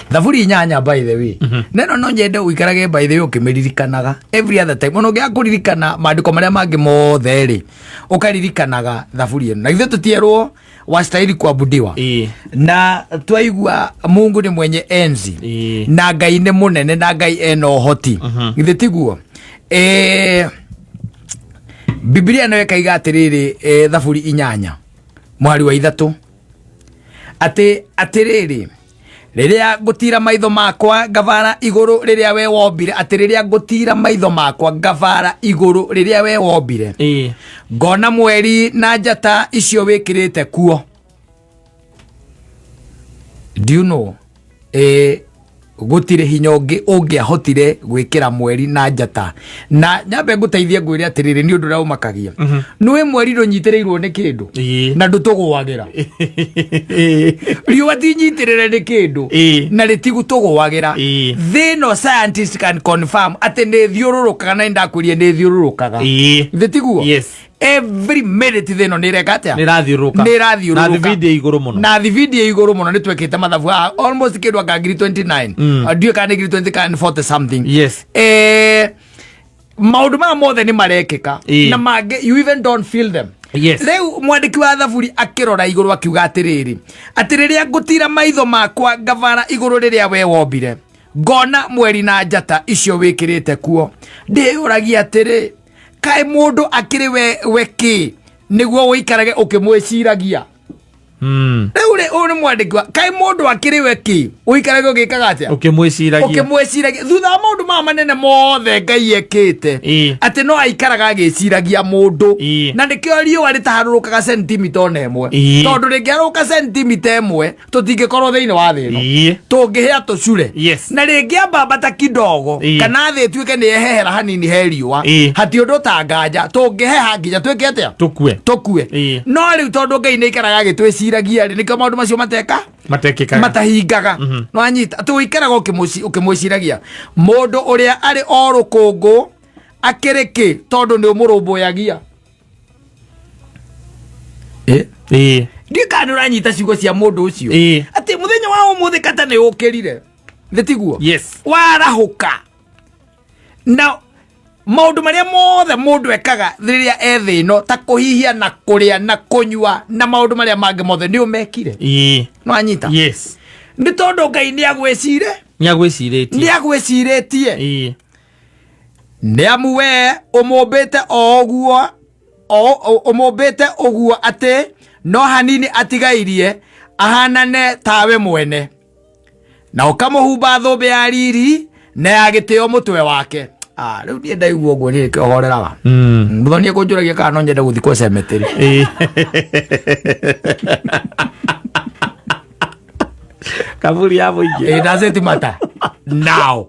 Thaburi 8, by the way, neno no nyende ũikarage, by the way, ũkĩmĩririkanaga every other time. Ona ũngĩaga kũririkana maandĩko marĩa mangĩ mothe rĩ, ũkaririkanaga thaburi ĩno. Na githĩ tũtierwo wastahili kuabudiwa? Na twaigua Mungu ni mwenye enzi, na Ngai nĩ mũnene, na Ngai ena ũhoti, githĩ tiguo? Biblia nayo ĩkaiga atĩrĩrĩ, thaburi 8 mũhari wa 3, atĩ atĩrĩrĩ, rĩrĩa ngũtira maitho makwa ngabara igũrũ rĩrĩa we wombire, atĩ rĩrĩa ngũtira maitho makwa ngabara igũrũ rĩrĩa we wombire, ngona mweri na njata icio wĩkĩrĩte kuo. Do you know, gũtirĩ hinya ũngĩ ũngĩahotire gwĩkĩra mweri na njata? Na nyambe ngũteithie ngwĩre atĩrĩrĩ, nĩ ũndũ ũrĩa ũmakagia nĩwĩ mweri ndũnyitĩrĩirwo nĩ kĩndũ na ndũtũgũagĩra. Riũa tinyitĩrĩre nĩ kĩndũ na rĩtigũtũgũagĩra. Thĩ ĩno, scientist can confirm atĩ nĩ thiũrũrũkaga, na nĩndakwĩrie nĩ thiũrũrũkaga. Thĩ tiguo? Yes. Every minute thĩ ĩno nĩ ĩreka atĩa? Nĩ ĩrathiũrũrũka. Nĩ ĩrathiũrũrũka. Na thibindi ĩ igũrũ mũno. Na thibindi ĩ igũrũ mũno. Nĩ twekĩte mathabu haha, almost kĩndũ anga ngiri 29. Ndiũĩ kana nĩ ngiri 20 kana nĩ 40 something. Maũndũ maya mothe nĩ marekĩka, na mangĩ you even don't feel them. Rĩu mwandĩki wa thaburi akĩrora igũrũ akiuga atĩrĩrĩ, atĩ rĩrĩa ngũtira maitho makwa ngabara igũrũ rĩrĩa we wombire, ngona mweri na njata icio wĩkĩrĩte kuo, ndĩyũragia atĩrĩ, kaĩ mũndũ akĩrĩ we kĩ nĩguo ũikarage ũkĩmwĩciragia? Rĩu rĩ, ũyũ nĩ mwandĩki wa, kaĩ mũndũ akĩrĩ we kĩ ũikarage ũgĩkaga atĩa? Ũkĩmwĩciragia. Ũkĩmwĩciragia thutha wa maũndũ maya manene mothe Ngai ekĩte, atĩ no aikaraga agĩciragia mũndũ. Na nĩkĩo riũa rĩtaharũrũkaga sentimita ona ĩmwe, tondũ rĩngĩharũrũka sentimita 1 tũtingĩkorwo thĩinĩ wa thĩ ĩno. Tũngĩhĩa tũcure. Na rĩngĩambambata kidogo, kana thĩ ĩtuĩke nĩ yehehera hanini he riũa, hati ũndũ ta nganja tũngĩheha nginya twĩke atĩa? Tũkue. Tũkue. No rĩu tondũ Ngai nĩ aikaraga agĩtwĩciragia rĩ, nĩkĩo maũndũ macio mateka matekĩkaga, matahingaga. No anyita atĩ ũikaraga ũkĩmwĩciragia mũndũ ũrĩa arĩ o rũkũngũ akĩrĩ kĩ, tondũ nĩ ũmũrũmbũyagia. Ndiũĩ kana nĩ ũranyita ciugo cia mũndũ ũcio, atĩ mũthenya wa ũmũthĩ kata nĩ ũkĩrire thĩ, tiguo? Yes. Warahũka na maũndũ marĩa mothe mũndũ ekaga rĩrĩa e thĩ ĩno, ta kũhihia na kũrĩa na kũnyua na maũndũ marĩa mangĩ mothe, nĩ ũmekire. No anyita? Yes. Nĩ tondũ Ngai nĩ agwĩcire. Nĩ agwĩcirĩtie. Nĩ agwĩcirĩtie. Nĩ amu we ũmũmbĩte o ũguo, ũmũmbĩte ũguo atĩ no hanini atigairie ahanane tawe mwene, na ũkamũhumba thũmbĩ ya riri na ya gĩtĩo mũtwe wake. Rĩu niĩ ndaigua ũguo niĩ nĩkĩo horeraga. Mũthoni ekũnjũragia kana no nyende gũthikwo cemetery. Kaburi ya mũingĩ. Does it matter now?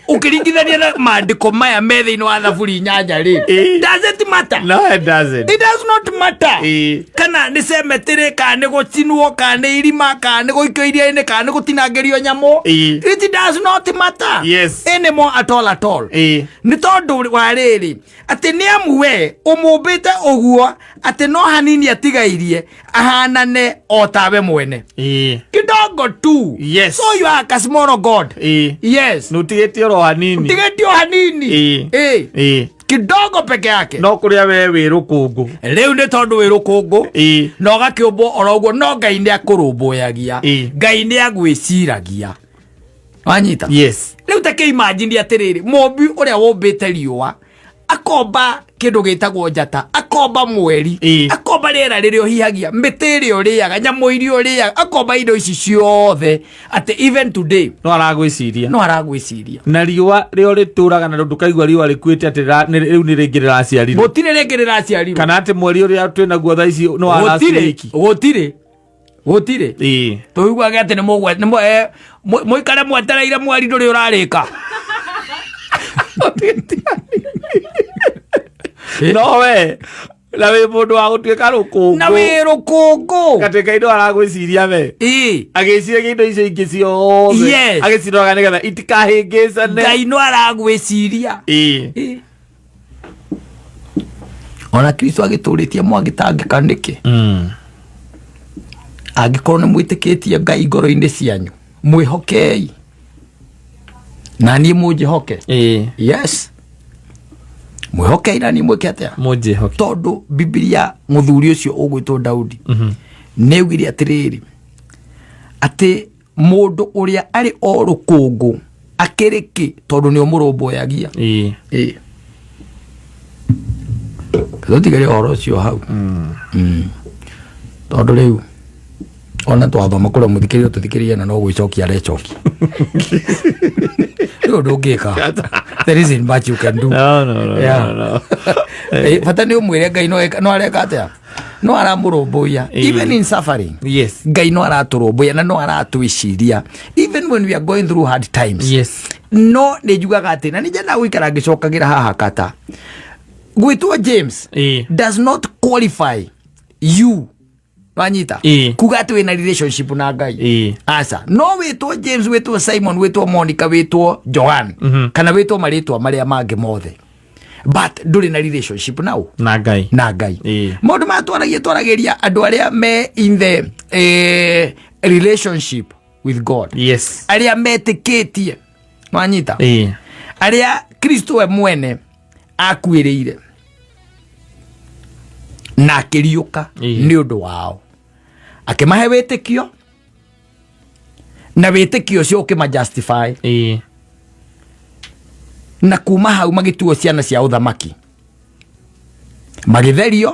Ũkĩringithania na maandĩko maya me thĩinĩ wa thaburi 8 rĩ, does it matter? No, it doesn't. It does not. not matter. Kana nĩ cemetery, kana nĩ gũcinwo, kana nĩ irima, kana nĩ gũikio iria-inĩ, kana nĩ gũtinangĩrio nyamũ. It does not matter anymore, at all, at all. Nĩ tondũ wa rĩrĩ, atĩ nĩ amu we ũmũmbĩte ũguo atĩ no hanini atigairie ahanane o tawe mwene. Kidogo tu. So you are a small god. Yes. Nä å tigä tie oro hanini. Tigĩtio hanini. Ĩĩ. Kidogo peke yake. No kå rä a we wä rå kå ngå. Rĩu nĩ tondũ wĩ rũkũngũ na ũgakĩũmbwo oro ũguo, no Ngai nĩ akũrũmbũyagia. Ngai nĩ agwĩciragia, wanyita? Yes. Rĩu ta kĩimagine atĩrĩrĩ, mũmbi ũrĩa wombĩte riũa, akomba kĩndũ gĩtagwo njata, akomba mweri, akomba rĩera rĩrĩa ũhihagia, mĩtĩ ĩrĩa ũrĩaga, nyamũ iria ũrĩaga, akomba indo ici ciothe, atĩ even today no aragwä ciria. No aragwĩciria. Na riũa rĩo rĩtũraga na ndũkaigua riũa rĩkuĩte atĩ rĩu nĩ rĩngĩ rĩraciarirwo. Gũtirĩ rĩngĩ rĩraciarirwo. Kana atĩ mweri ũrĩa twĩ naguo thaa ici nĩ wa last Gũtirĩ. week. Gũtirĩ, gũtirĩ. Tũiguage atĩ nĩ mũgwe nĩ mũikare mwetereire mweri ndũrĩ ũrarĩka. No we na wĩ mũndũ wa gũtuĩka rũkũngũ. Na wĩ rũkũngũ. Atĩ Ngai no aragwĩciria we agĩciragia indo icio ingĩ ciothe, agĩciroraga nĩgetha itikahĩngĩcane. Ngai no aragwĩciria. Ona Kristo agĩtũrĩtie mwagĩtangĩka nĩkĩ? Angĩkorwo nĩ mwĩtĩkĩtie Ngai ngoro-inĩ cianyu, mwĩhokei na niĩ mũnjĩhoke. Yes, mwĩhokei na niĩ mwĩke atĩa? Mũnjĩhoke. Tondũ Bibilia, mũthuri ũcio ũgwĩtwo Daudi nĩ augire atĩrĩrĩ, atĩ mũndũ ũrĩa arĩ o rũkũngũ akĩrĩ kĩ, tondũ nĩ ũmũrũmbũyagia. Ĩĩ, tũtigere ũhoro ũcio hau. Tondũ rĩu ona twathoma kũrĩa mũthikĩrĩria tũthikĩrĩria na no gwĩcokia arecokia, rĩu ũndũ ũngĩka, there isn't much you can do. No. No. Bata nĩ ũmwĩre Ngai no areka atĩa, no aramũrũmbũiya. Even in suffering, Ngai no aratũrũmbũiya na no aratwĩciria even when we are going through hard times. No nĩ njugaga atĩ, na nĩ nyendaga gũikara ngĩcokagĩra haha kata gwĩtwo James does not qualify you, wanyita? Kuga atĩ wĩna relationship na Ngai. Aca, no wĩtwo James, wĩtwo Simon, wĩtwo Monica, wĩtwo Joan, kana wĩtwo marĩtwa marĩa mangĩ mothe, but ndũrĩ na relationship nao. Na Ngai. Na Ngai. Maũndũ maya twaragia, twaragĩria andũ arĩa me in the relationship with God, arĩa metĩkĩtie, wanyita? Arĩa Kristo we mwene akuĩrĩire na akĩriũka nĩ ũndũ wao, akĩmahe wĩtĩkio, na wĩtĩkio ũcio ũkĩma justify, na kuma hau magĩtuo ciana cia ũthamaki, magĩtherio,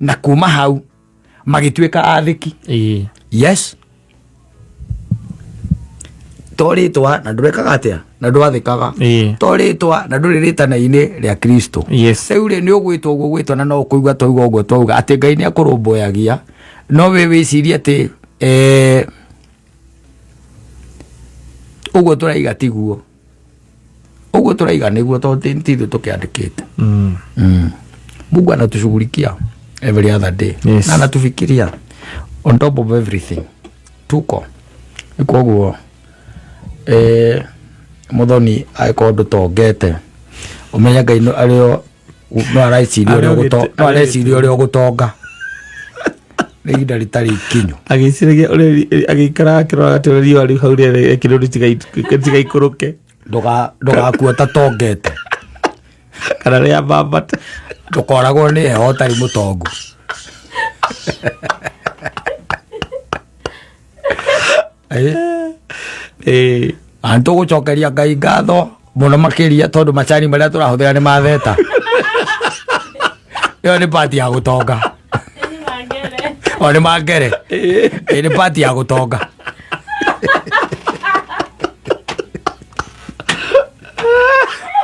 na kuma hau magĩtuĩka athĩki. Yes, to rĩtwa na ndũrekaga atĩa na ndwathĩkaga, to rĩtwa na ndũrĩ rĩtana-inĩ rĩa Kristo. Rĩu rĩ, nĩ ũgwĩtwo ũguo gwĩtwo na no ũkũigua twauga ũguo twauga atĩ Ngai nĩ akũrũmbũyagia, no wĩ wĩcirie atĩ ũguo tũraiga tiguo, ũguo tũraiga nĩguo, tondũ ti ithuĩ tũkĩandĩkĩte. Mungu anatushughulikia every other day na anatufikiria on top of everything tuko. Nĩ koguo mũthoni, angĩkorwo ndũtongete, ũmenye Ngai arĩo no areciria ũrĩa no areciria ũrĩa ũgũtonga nĩ ihinda rĩtarĩ ikinyu. Agĩciragia ũrĩa agĩikara akĩroraga atĩ ũrĩa riũa rĩu hau rĩekĩrwo rĩtigaikũrũke. Ndũgakua tatongete. Kana rĩa mbambate. Ndũkoragwo nĩ heho ũtarĩ mũtongu. Na nĩtũgũcokeria Ngai ngatho mũno makĩria, tondũ macani marĩa tũrahũthĩra nĩ matheta. Ĩyo nĩ pati ya gũtonga, o nĩ mangere. Ĩ, nĩ pati ya gũtonga.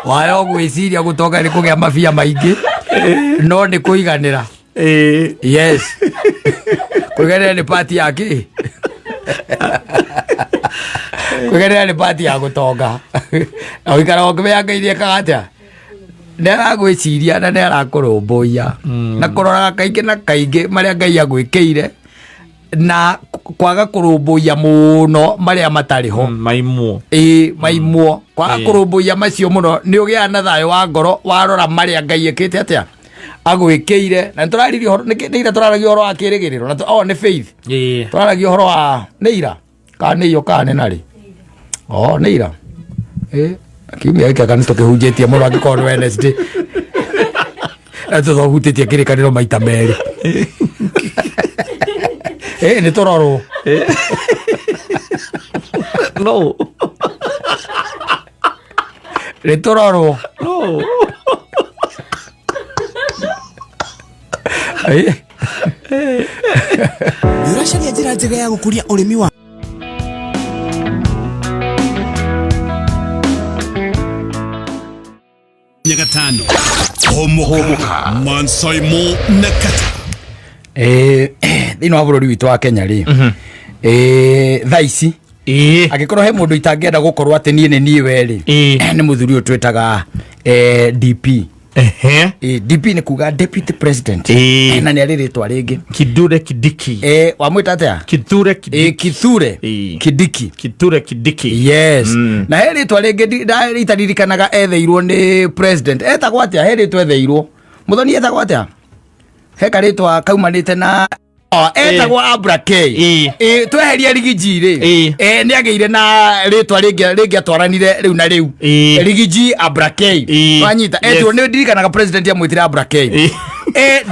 Wayo gwĩciria gũtonga nĩ kũgĩa mabia maingĩ, no nĩ kũiganĩra. Yes, kũiganĩra nĩ pati ya kĩ? Kũiganĩra nĩ pati ya gũtonga, na ũikara ũkĩmenya Ngai nĩekaga atĩa, Nĩ aragwĩciria na nĩ arakũrũmbũiya na kũroraga kaingĩ na kaingĩ marĩa Ngai agwĩkĩire na kwaga kũrũmbũiya mũno marĩa matarĩ ho. Maimwo. Ĩĩ, maimwo, kwaga kũrũmbũiya macio mũno nĩ ũgĩaga na thayũ wa ngoro warora marĩa Ngai ĩkĩte atĩa agwĩkĩire. Na nĩtũraririe ũhoro nĩ ira tũraragia ũhoro wa kĩrĩgĩrĩro na oh, nĩ faith. Tũraragia ũhoro wa nĩ ira kana nĩ iyo kana nĩ narĩ, oh, nĩ ira. Ĩ kiumia gĩkĩ anga nĩ tũkĩhunjĩtie mũno, angĩkorwo nĩ Wednesday na tũthahutĩtie kĩrĩkanĩro maita merĩ. Ĩ nĩ tũrorwo. No. Nĩ tũrorwo. No. Ĩ. Ũracaria njĩra njega ya gũkũria ũrĩmi wa Nyagatano Homoka Mansaimo na Kata. Thĩinĩ wa bũrũri witũ wa Kenya rĩ, thaa ici angĩkorwo he mũndũ itangĩenda gũkorwo atĩ niĩ nĩ niĩ we rĩ, nĩ mũthuri ũyũ twĩtaga DP. DP nĩ kuga deputy president. Na nĩ arĩ rĩtwa rĩngĩ. Kithure Kindiki. Wamwĩta atĩa? Kithure Kindiki. Kithure Kindiki. Kithure Kindiki. Yes. Na he rĩtwa rĩngĩ itaririkanaga etheirwo nĩ president, etagwo atĩa? He rĩtwa etheirwo, mũthoni, etagwo atĩa? He karĩtwa kaumanĩte na, oh, etagwo Abra K. Tweheria Riggy G rĩ, nĩ agĩire na rĩtwa rĩngĩ rĩngĩatwaranire rĩu na rĩu. Riggy G Abra K. Wanyita? Etirwo, nĩ ndirikanaga president amwĩtire Abra K.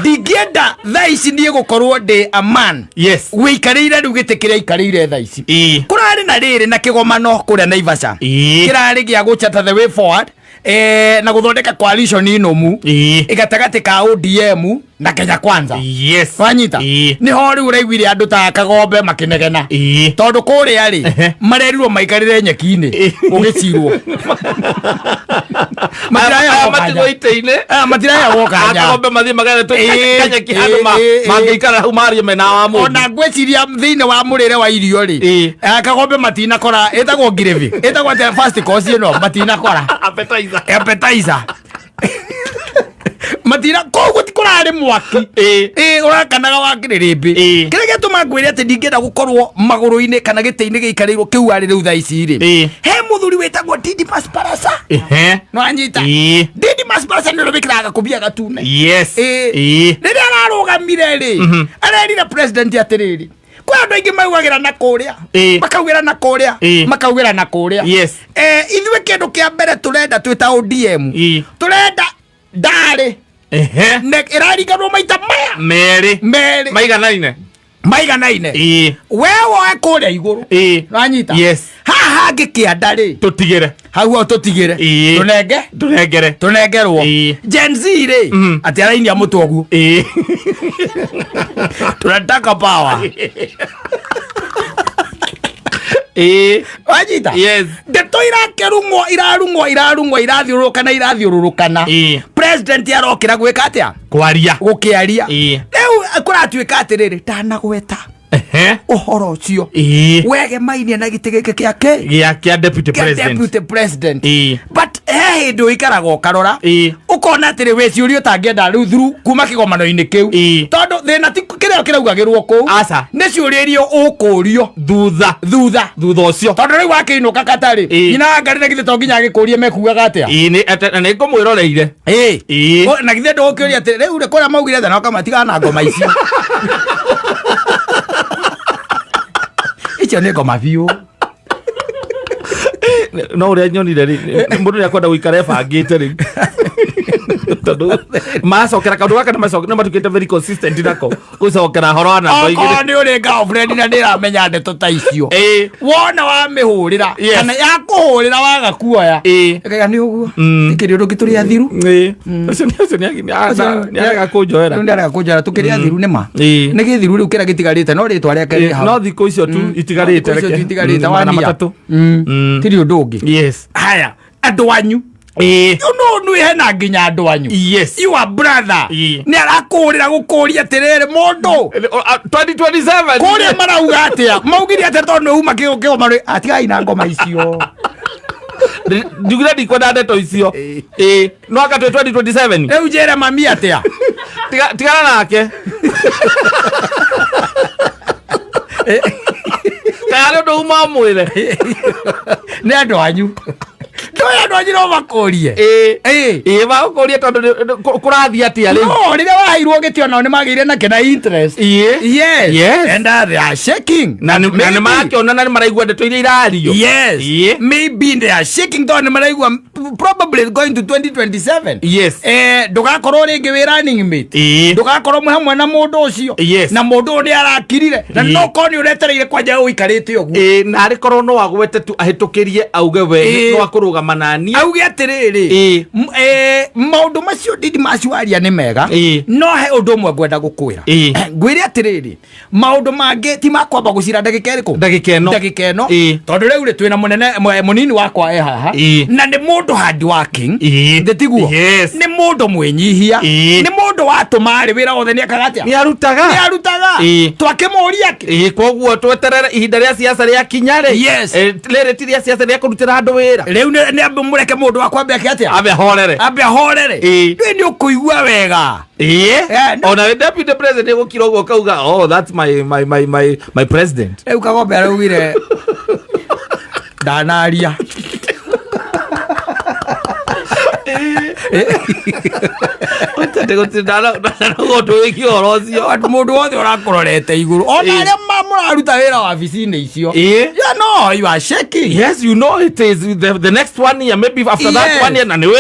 Ndingĩenda thaa ici niĩ gũkorwo ndĩ a man wĩikarĩire rĩu gĩtĩ kĩrĩa aikarĩire thaa ici. Kũrarĩ na rĩrĩ na kĩgomano kũrĩa Naivasha, kĩrarĩ gĩa gũchata the way forward, na gũthondeka coalition nũmu gatagatĩ ka ODM na Kenya Kwanza. Wanyita? Nĩho rĩu ũraiguire andũ ta Kagombe makĩnegena, tondũ kũrĩa rĩ, marerirwo maikarĩre nyeki-inĩ gũgĩcirwo. Aya matigwo itĩ-inĩ. Aya matiraheagwo kanya. Akagombe mathiĩ magethe kanyeki handũ mangĩikara hau marie mena wa mũndũ. Ona ngwĩciria thĩinĩ wa mũrĩre wa irio rĩ, Kagombe matinakora ĩtagwo ngirĩbi, ĩtagwo atĩa, first course ĩno matinakora. Appetizer. Appetizer matina, koguo ti kũrarĩ mwaki ĩ ũrakanaga wa kĩrĩrĩmbĩ. Kĩrĩa gĩatũma ngwĩre atĩ ndingĩenda gũkorwo magũrũ-inĩ kana gĩtĩ-inĩ gĩikarĩirwo kĩu arĩ rĩu thaa ici rĩ, he mũthuri wĩtagwo Didmus Barasa. No anyita? Didmus Barasa nĩ ũrĩa wĩkĩraga gakũbia gatune. Rĩrĩa ararũgamire rĩ, arerire president atĩrĩrĩ, kwĩ andũ aingĩ maugagĩra na kũrĩa, makaugĩra na kũrĩa, makaugĩra na kũrĩa. Ithuĩ kĩndũ kĩa mbere tũrenda twĩ ta ODM, tũrenda ndarĩ ĩraringanwo maita maya merĩ. Merĩ. Maiganaine. Maiganaine. We woe kũrĩa igũrũ. Wanyita? Yes. Haha hangĩ kĩanda rĩ, tũtigĩre. Hau hau tũtigĩre. Tũnenge tũnengere. Tũnengerwo. Gen Z rĩ, atĩ arainia mũtwe ũguo, tunataka power. Wanyita? Yes. Ndeto irakĩrung'wo, irarung'wo, irarung'wo, irathiũrũrũkana, irathiũrũrũkana. President arokĩra gwĩka atĩa? Kwaria. Gũkĩaria. Rĩu kũratuĩka atĩrĩrĩ, ndanagweta ũhoro ũcio wegemainie na gĩtĩ gĩkĩ kĩa kĩ gĩa deputy kĩa president. Deputy president. But he hĩndĩ ũikaraga ũkarora, ũkona atĩrĩ, wĩ ciũria ũtangĩenda rĩu through kuma kĩgomano-inĩ kĩu, tondũ thĩna ti kĩrĩa kĩraugagĩrwo kũu. Aca. Nĩ ciũria iria ũkũrio thutha. Thutha. Thutha ũcio. Tondũ rĩu wakĩinũka katarĩ, nyina wa Ngarĩ na githĩ to nginya agĩkũrie mekugaga atĩa? Nĩ na nĩ ngũmwĩroreire. Na githĩ ndũgũkĩũria atĩ rĩu rĩ kũrĩa maugire thana ũkamatigana na ngoma icio, icio nĩ ngoma biũ. No ũrĩa nyonire rĩ, mũndũ nĩ akwenda gũikara ebangĩte rĩu, tondũ macokera kaũndũ gaka nĩ matuĩkĩte very consistent nako gũcokera horo wa namba Okorwo igĩrĩ. nĩ ũrĩ girlfriend na ndĩramenya ndeto ta icio, wona wamĩhũrĩra kana yakũhũrĩra waga kuoya, ĩkaiga nĩ ũguo, tikĩrĩ ũndũ ũngĩ, tũrĩ athiru. Ũcio nĩ arega kũnjoera. Rĩu nĩarega kũnjoera, tũkĩrĩ athiru nĩ ma. Nĩ gĩthiru rĩu kĩrĩa gĩtigarĩte no rĩtwa rĩake rĩ hau. No thikũ icio tu itigarĩte. Thikũ icio tu reke. itigarĩte. Magana Wania. matatũ. Tirĩ ũndũ ũngĩ. Haya, andũ anyu, no nĩ hena nginya andũ anyu, your brother, nĩ arakũrĩra gũkũria atĩrĩrĩ, mũndũ 2027 kũrĩa marauga atĩa, maugire atĩa, tondũ nĩ uma kĩgomano, atigai na ngoma icio. Njugire ndikwenda ndeto icio. Ĩĩ, no anga twĩ 2027. Rĩu njĩre mami atĩa? Tigana nake. Kaĩ harĩ ũndũ uma ũmwĩre? Nĩ andũ anyu, ndoĩ andũ anyu no makũrie. Ĩĩ. Ĩĩ. Ĩĩ, magũkũria tondũ kũrathiĩ atĩa rĩu? No rĩrĩa waheirwo gĩtĩ onao nĩ magĩire nakĩ na interest. Ĩĩ. Yes. Yes. And they are shaking. Na nĩ Maybe. marakĩona na nĩ maraigua ndeto iria irario. Yes. Ĩĩ. Maybe they are shaking tondũ nĩ maraigua probably going to 2027. Yes. Ndũgakorwo rĩngĩ wĩ running mate. Ĩĩ. Ndũgakorwo mwĩ hamwe na mũndũ ũcio. Yes. Na mũndũ ũyũ nĩ arakirire. Na Ĩĩ. no korwo nĩ ũretereire kwanja ũikarĩte ũguo. Ĩĩ, na arĩ korwo no agwete tu ahĩtũkĩrie auge we Ĩĩ. no akũrũgama naniĩ. Auge atĩrĩrĩ, Ĩĩ. Maũndũ macio ndindi macio aria nĩ mega. Ĩĩ. No he ũndũ ũmwe ngwenda gũkwĩra. Ĩĩ. Ngwĩre atĩrĩrĩ, maũndũ mangĩ ti makwamba gũcira ndagĩka ĩrĩkũ? Ndagĩka ĩno. Ndagĩka ĩno. Ĩĩ. Tondũ rĩu rĩ, twĩna mũnene mũnini wakwa e haha. Ĩĩ. Na nĩ mũndũ hard working. Ĩĩ. Thĩ tiguo? Yes. Nĩ mũndũ mwĩnyihia. Ĩĩ. Nĩ mũndũ watũma rĩ wĩra wothe nĩ ekaga atĩa? Nĩ arutaga. Nĩ arutaga. Ĩĩ. Twakĩmũria kĩ? Ĩĩ, koguo tweterere ihinda rĩa siasa rĩakinya rĩ. Yes. Rĩrĩ ti rĩa siasa rĩa kũrutĩra andũ wĩra. Rĩu nĩ ambe mũreke mũndũ wakwa ambe eke atĩa? Ambe ahorere. Ambe ahorere. Ĩĩ. Rĩu nĩ ũkũigua wega. Ĩĩ. No. Ona we deputy president gũkira ũguo kauga, "Oh, that's my president." Rĩu Kagombe araugire ndanaria. Ndanaugwo twĩkie ũhoro ũcio. Andũ mũndũ wothe ũrakũrorete igũrũ ona Ĩĩ. arĩa mũraruta wĩra wabici-inĩ icio. Ĩĩ. Yeah, no, you are shaking. Yes, you know it is the next one year, maybe after that Yes. one year, na nĩwe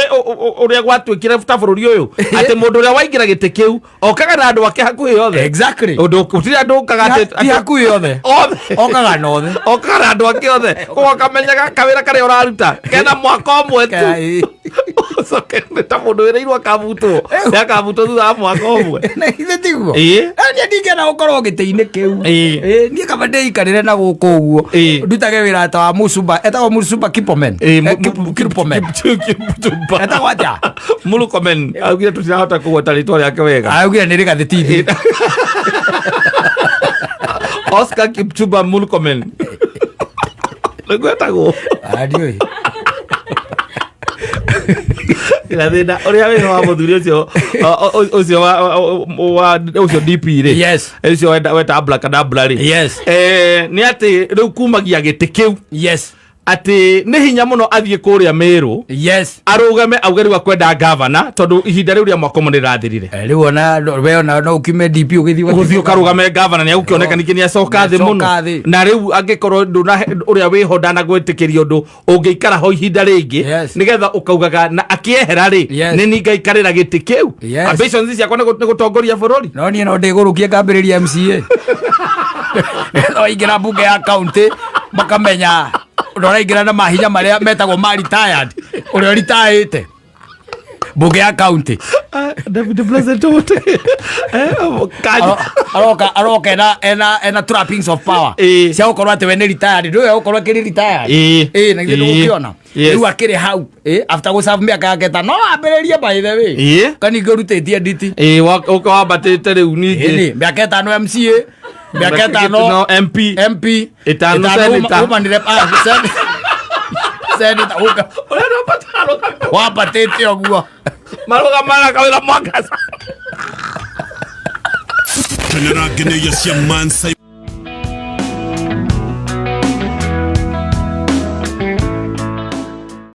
ũrĩa gwatuĩkire ta bũrũri ũyũ atĩ mũndũ ũrĩa waingĩra gĩtĩ kĩu okaga na andũ ake hakuhĩ othe. Exactly. Ũndũ gũtirĩ andũ ũkaga atĩ Ti hakuhĩ othe. Othe. Okaga na othe. Okaga na andũ ake othe, koguo akamenyaga kawĩra karĩa ũraruta kena mwaka ũmwe tu. Ĩĩ. Ũcoke nĩ ta mũndũ wĩrĩirwo akabutwo, nĩakabutwo thutha wa mwaka ũmwe. Na ithe tiguo? Ĩĩ. Na niĩ ndingĩenda gũkorwo gĩtĩ-inĩ kĩu. Ĩĩ. Ĩĩ, niĩ kaba ndĩikarĩre na gũkũ ũguo. Ĩĩ. Ndutage wĩra ta wa Mũcumba, etagwo Mũcumba Kipomen. Ĩĩ, Kipomen. Kipchumba. Etagwo atĩa? Murkomen augire tũtirahota kũgweta rĩtwa rĩake wega. Araugire nĩ rĩgathĩ tithi. Oscar Kipchumba Murkomen nĩguo etagwo. Ndiũĩ. Ĩna thĩna ũrĩa wĩho wa mũthuri ũcio ũcio wa ũcio DP rĩ. Yes. Ũcio weta abracadabra rĩ. Yes. Nĩ atĩ rĩu kumagia gĩtĩ kĩu Yes. atĩ nĩ hinya mũno athiĩ kũrĩa Meru Yes. arũgame auge rĩu akwenda gavana tondũ ihinda rĩu rĩa mwaka ũmwe nĩ rĩrathirire. Rĩu ona we ona no ũkiume DP ũgĩthiĩ Gũthiĩ ũkarũgame gavana nĩ agũkĩoneka ningĩ nĩ acoka thĩ mũno. Nĩacoka thĩ. Na rĩu angĩkorwo ndũna ũrĩa wĩho ndanagwĩtĩkĩria ũndũ ũngĩikara ho ihinda rĩngĩ Yes. nĩgetha ũkaugaga na akĩehera rĩ, Yes. nĩ ni ngaikarĩra gĩtĩ kĩu. Yes. Ambitions ciakwa nĩ gũtongoria bũrũri. No niĩ no ndĩgũrũkie ngambĩrĩria MCA. No ingĩra mbunge ya county makamenya ũraingĩra na mahinya marĩa metagwo ma retired, ũrĩa ũritaĩte mbunge ya county. Deputy President wote. Aroka ena trappings of power Ĩĩ. cia gũkorwo atĩ we nĩ retired, ndũĩ gũkorwo akĩrĩ retired. Ĩĩ. Ĩĩ, na githĩ Ĩĩ. ndũgũkĩona? Yes. Rĩu akĩrĩ hau after gũserve mĩaka yake ta no ambĩrĩrie, by the way. Ĩĩ. Kaningĩ ũrutĩtie nditi. Ĩĩ, ũka wambatĩte rĩu ningĩ. Ĩni mĩaka 5 MCA, mĩaka 5 No, MP. MP. 5 senator. Woman rep, senator Ũrĩa nĩ wambatĩte ũguo. Marũgamaga kawĩra mwaka. Kenera ngeneia cia Mansai.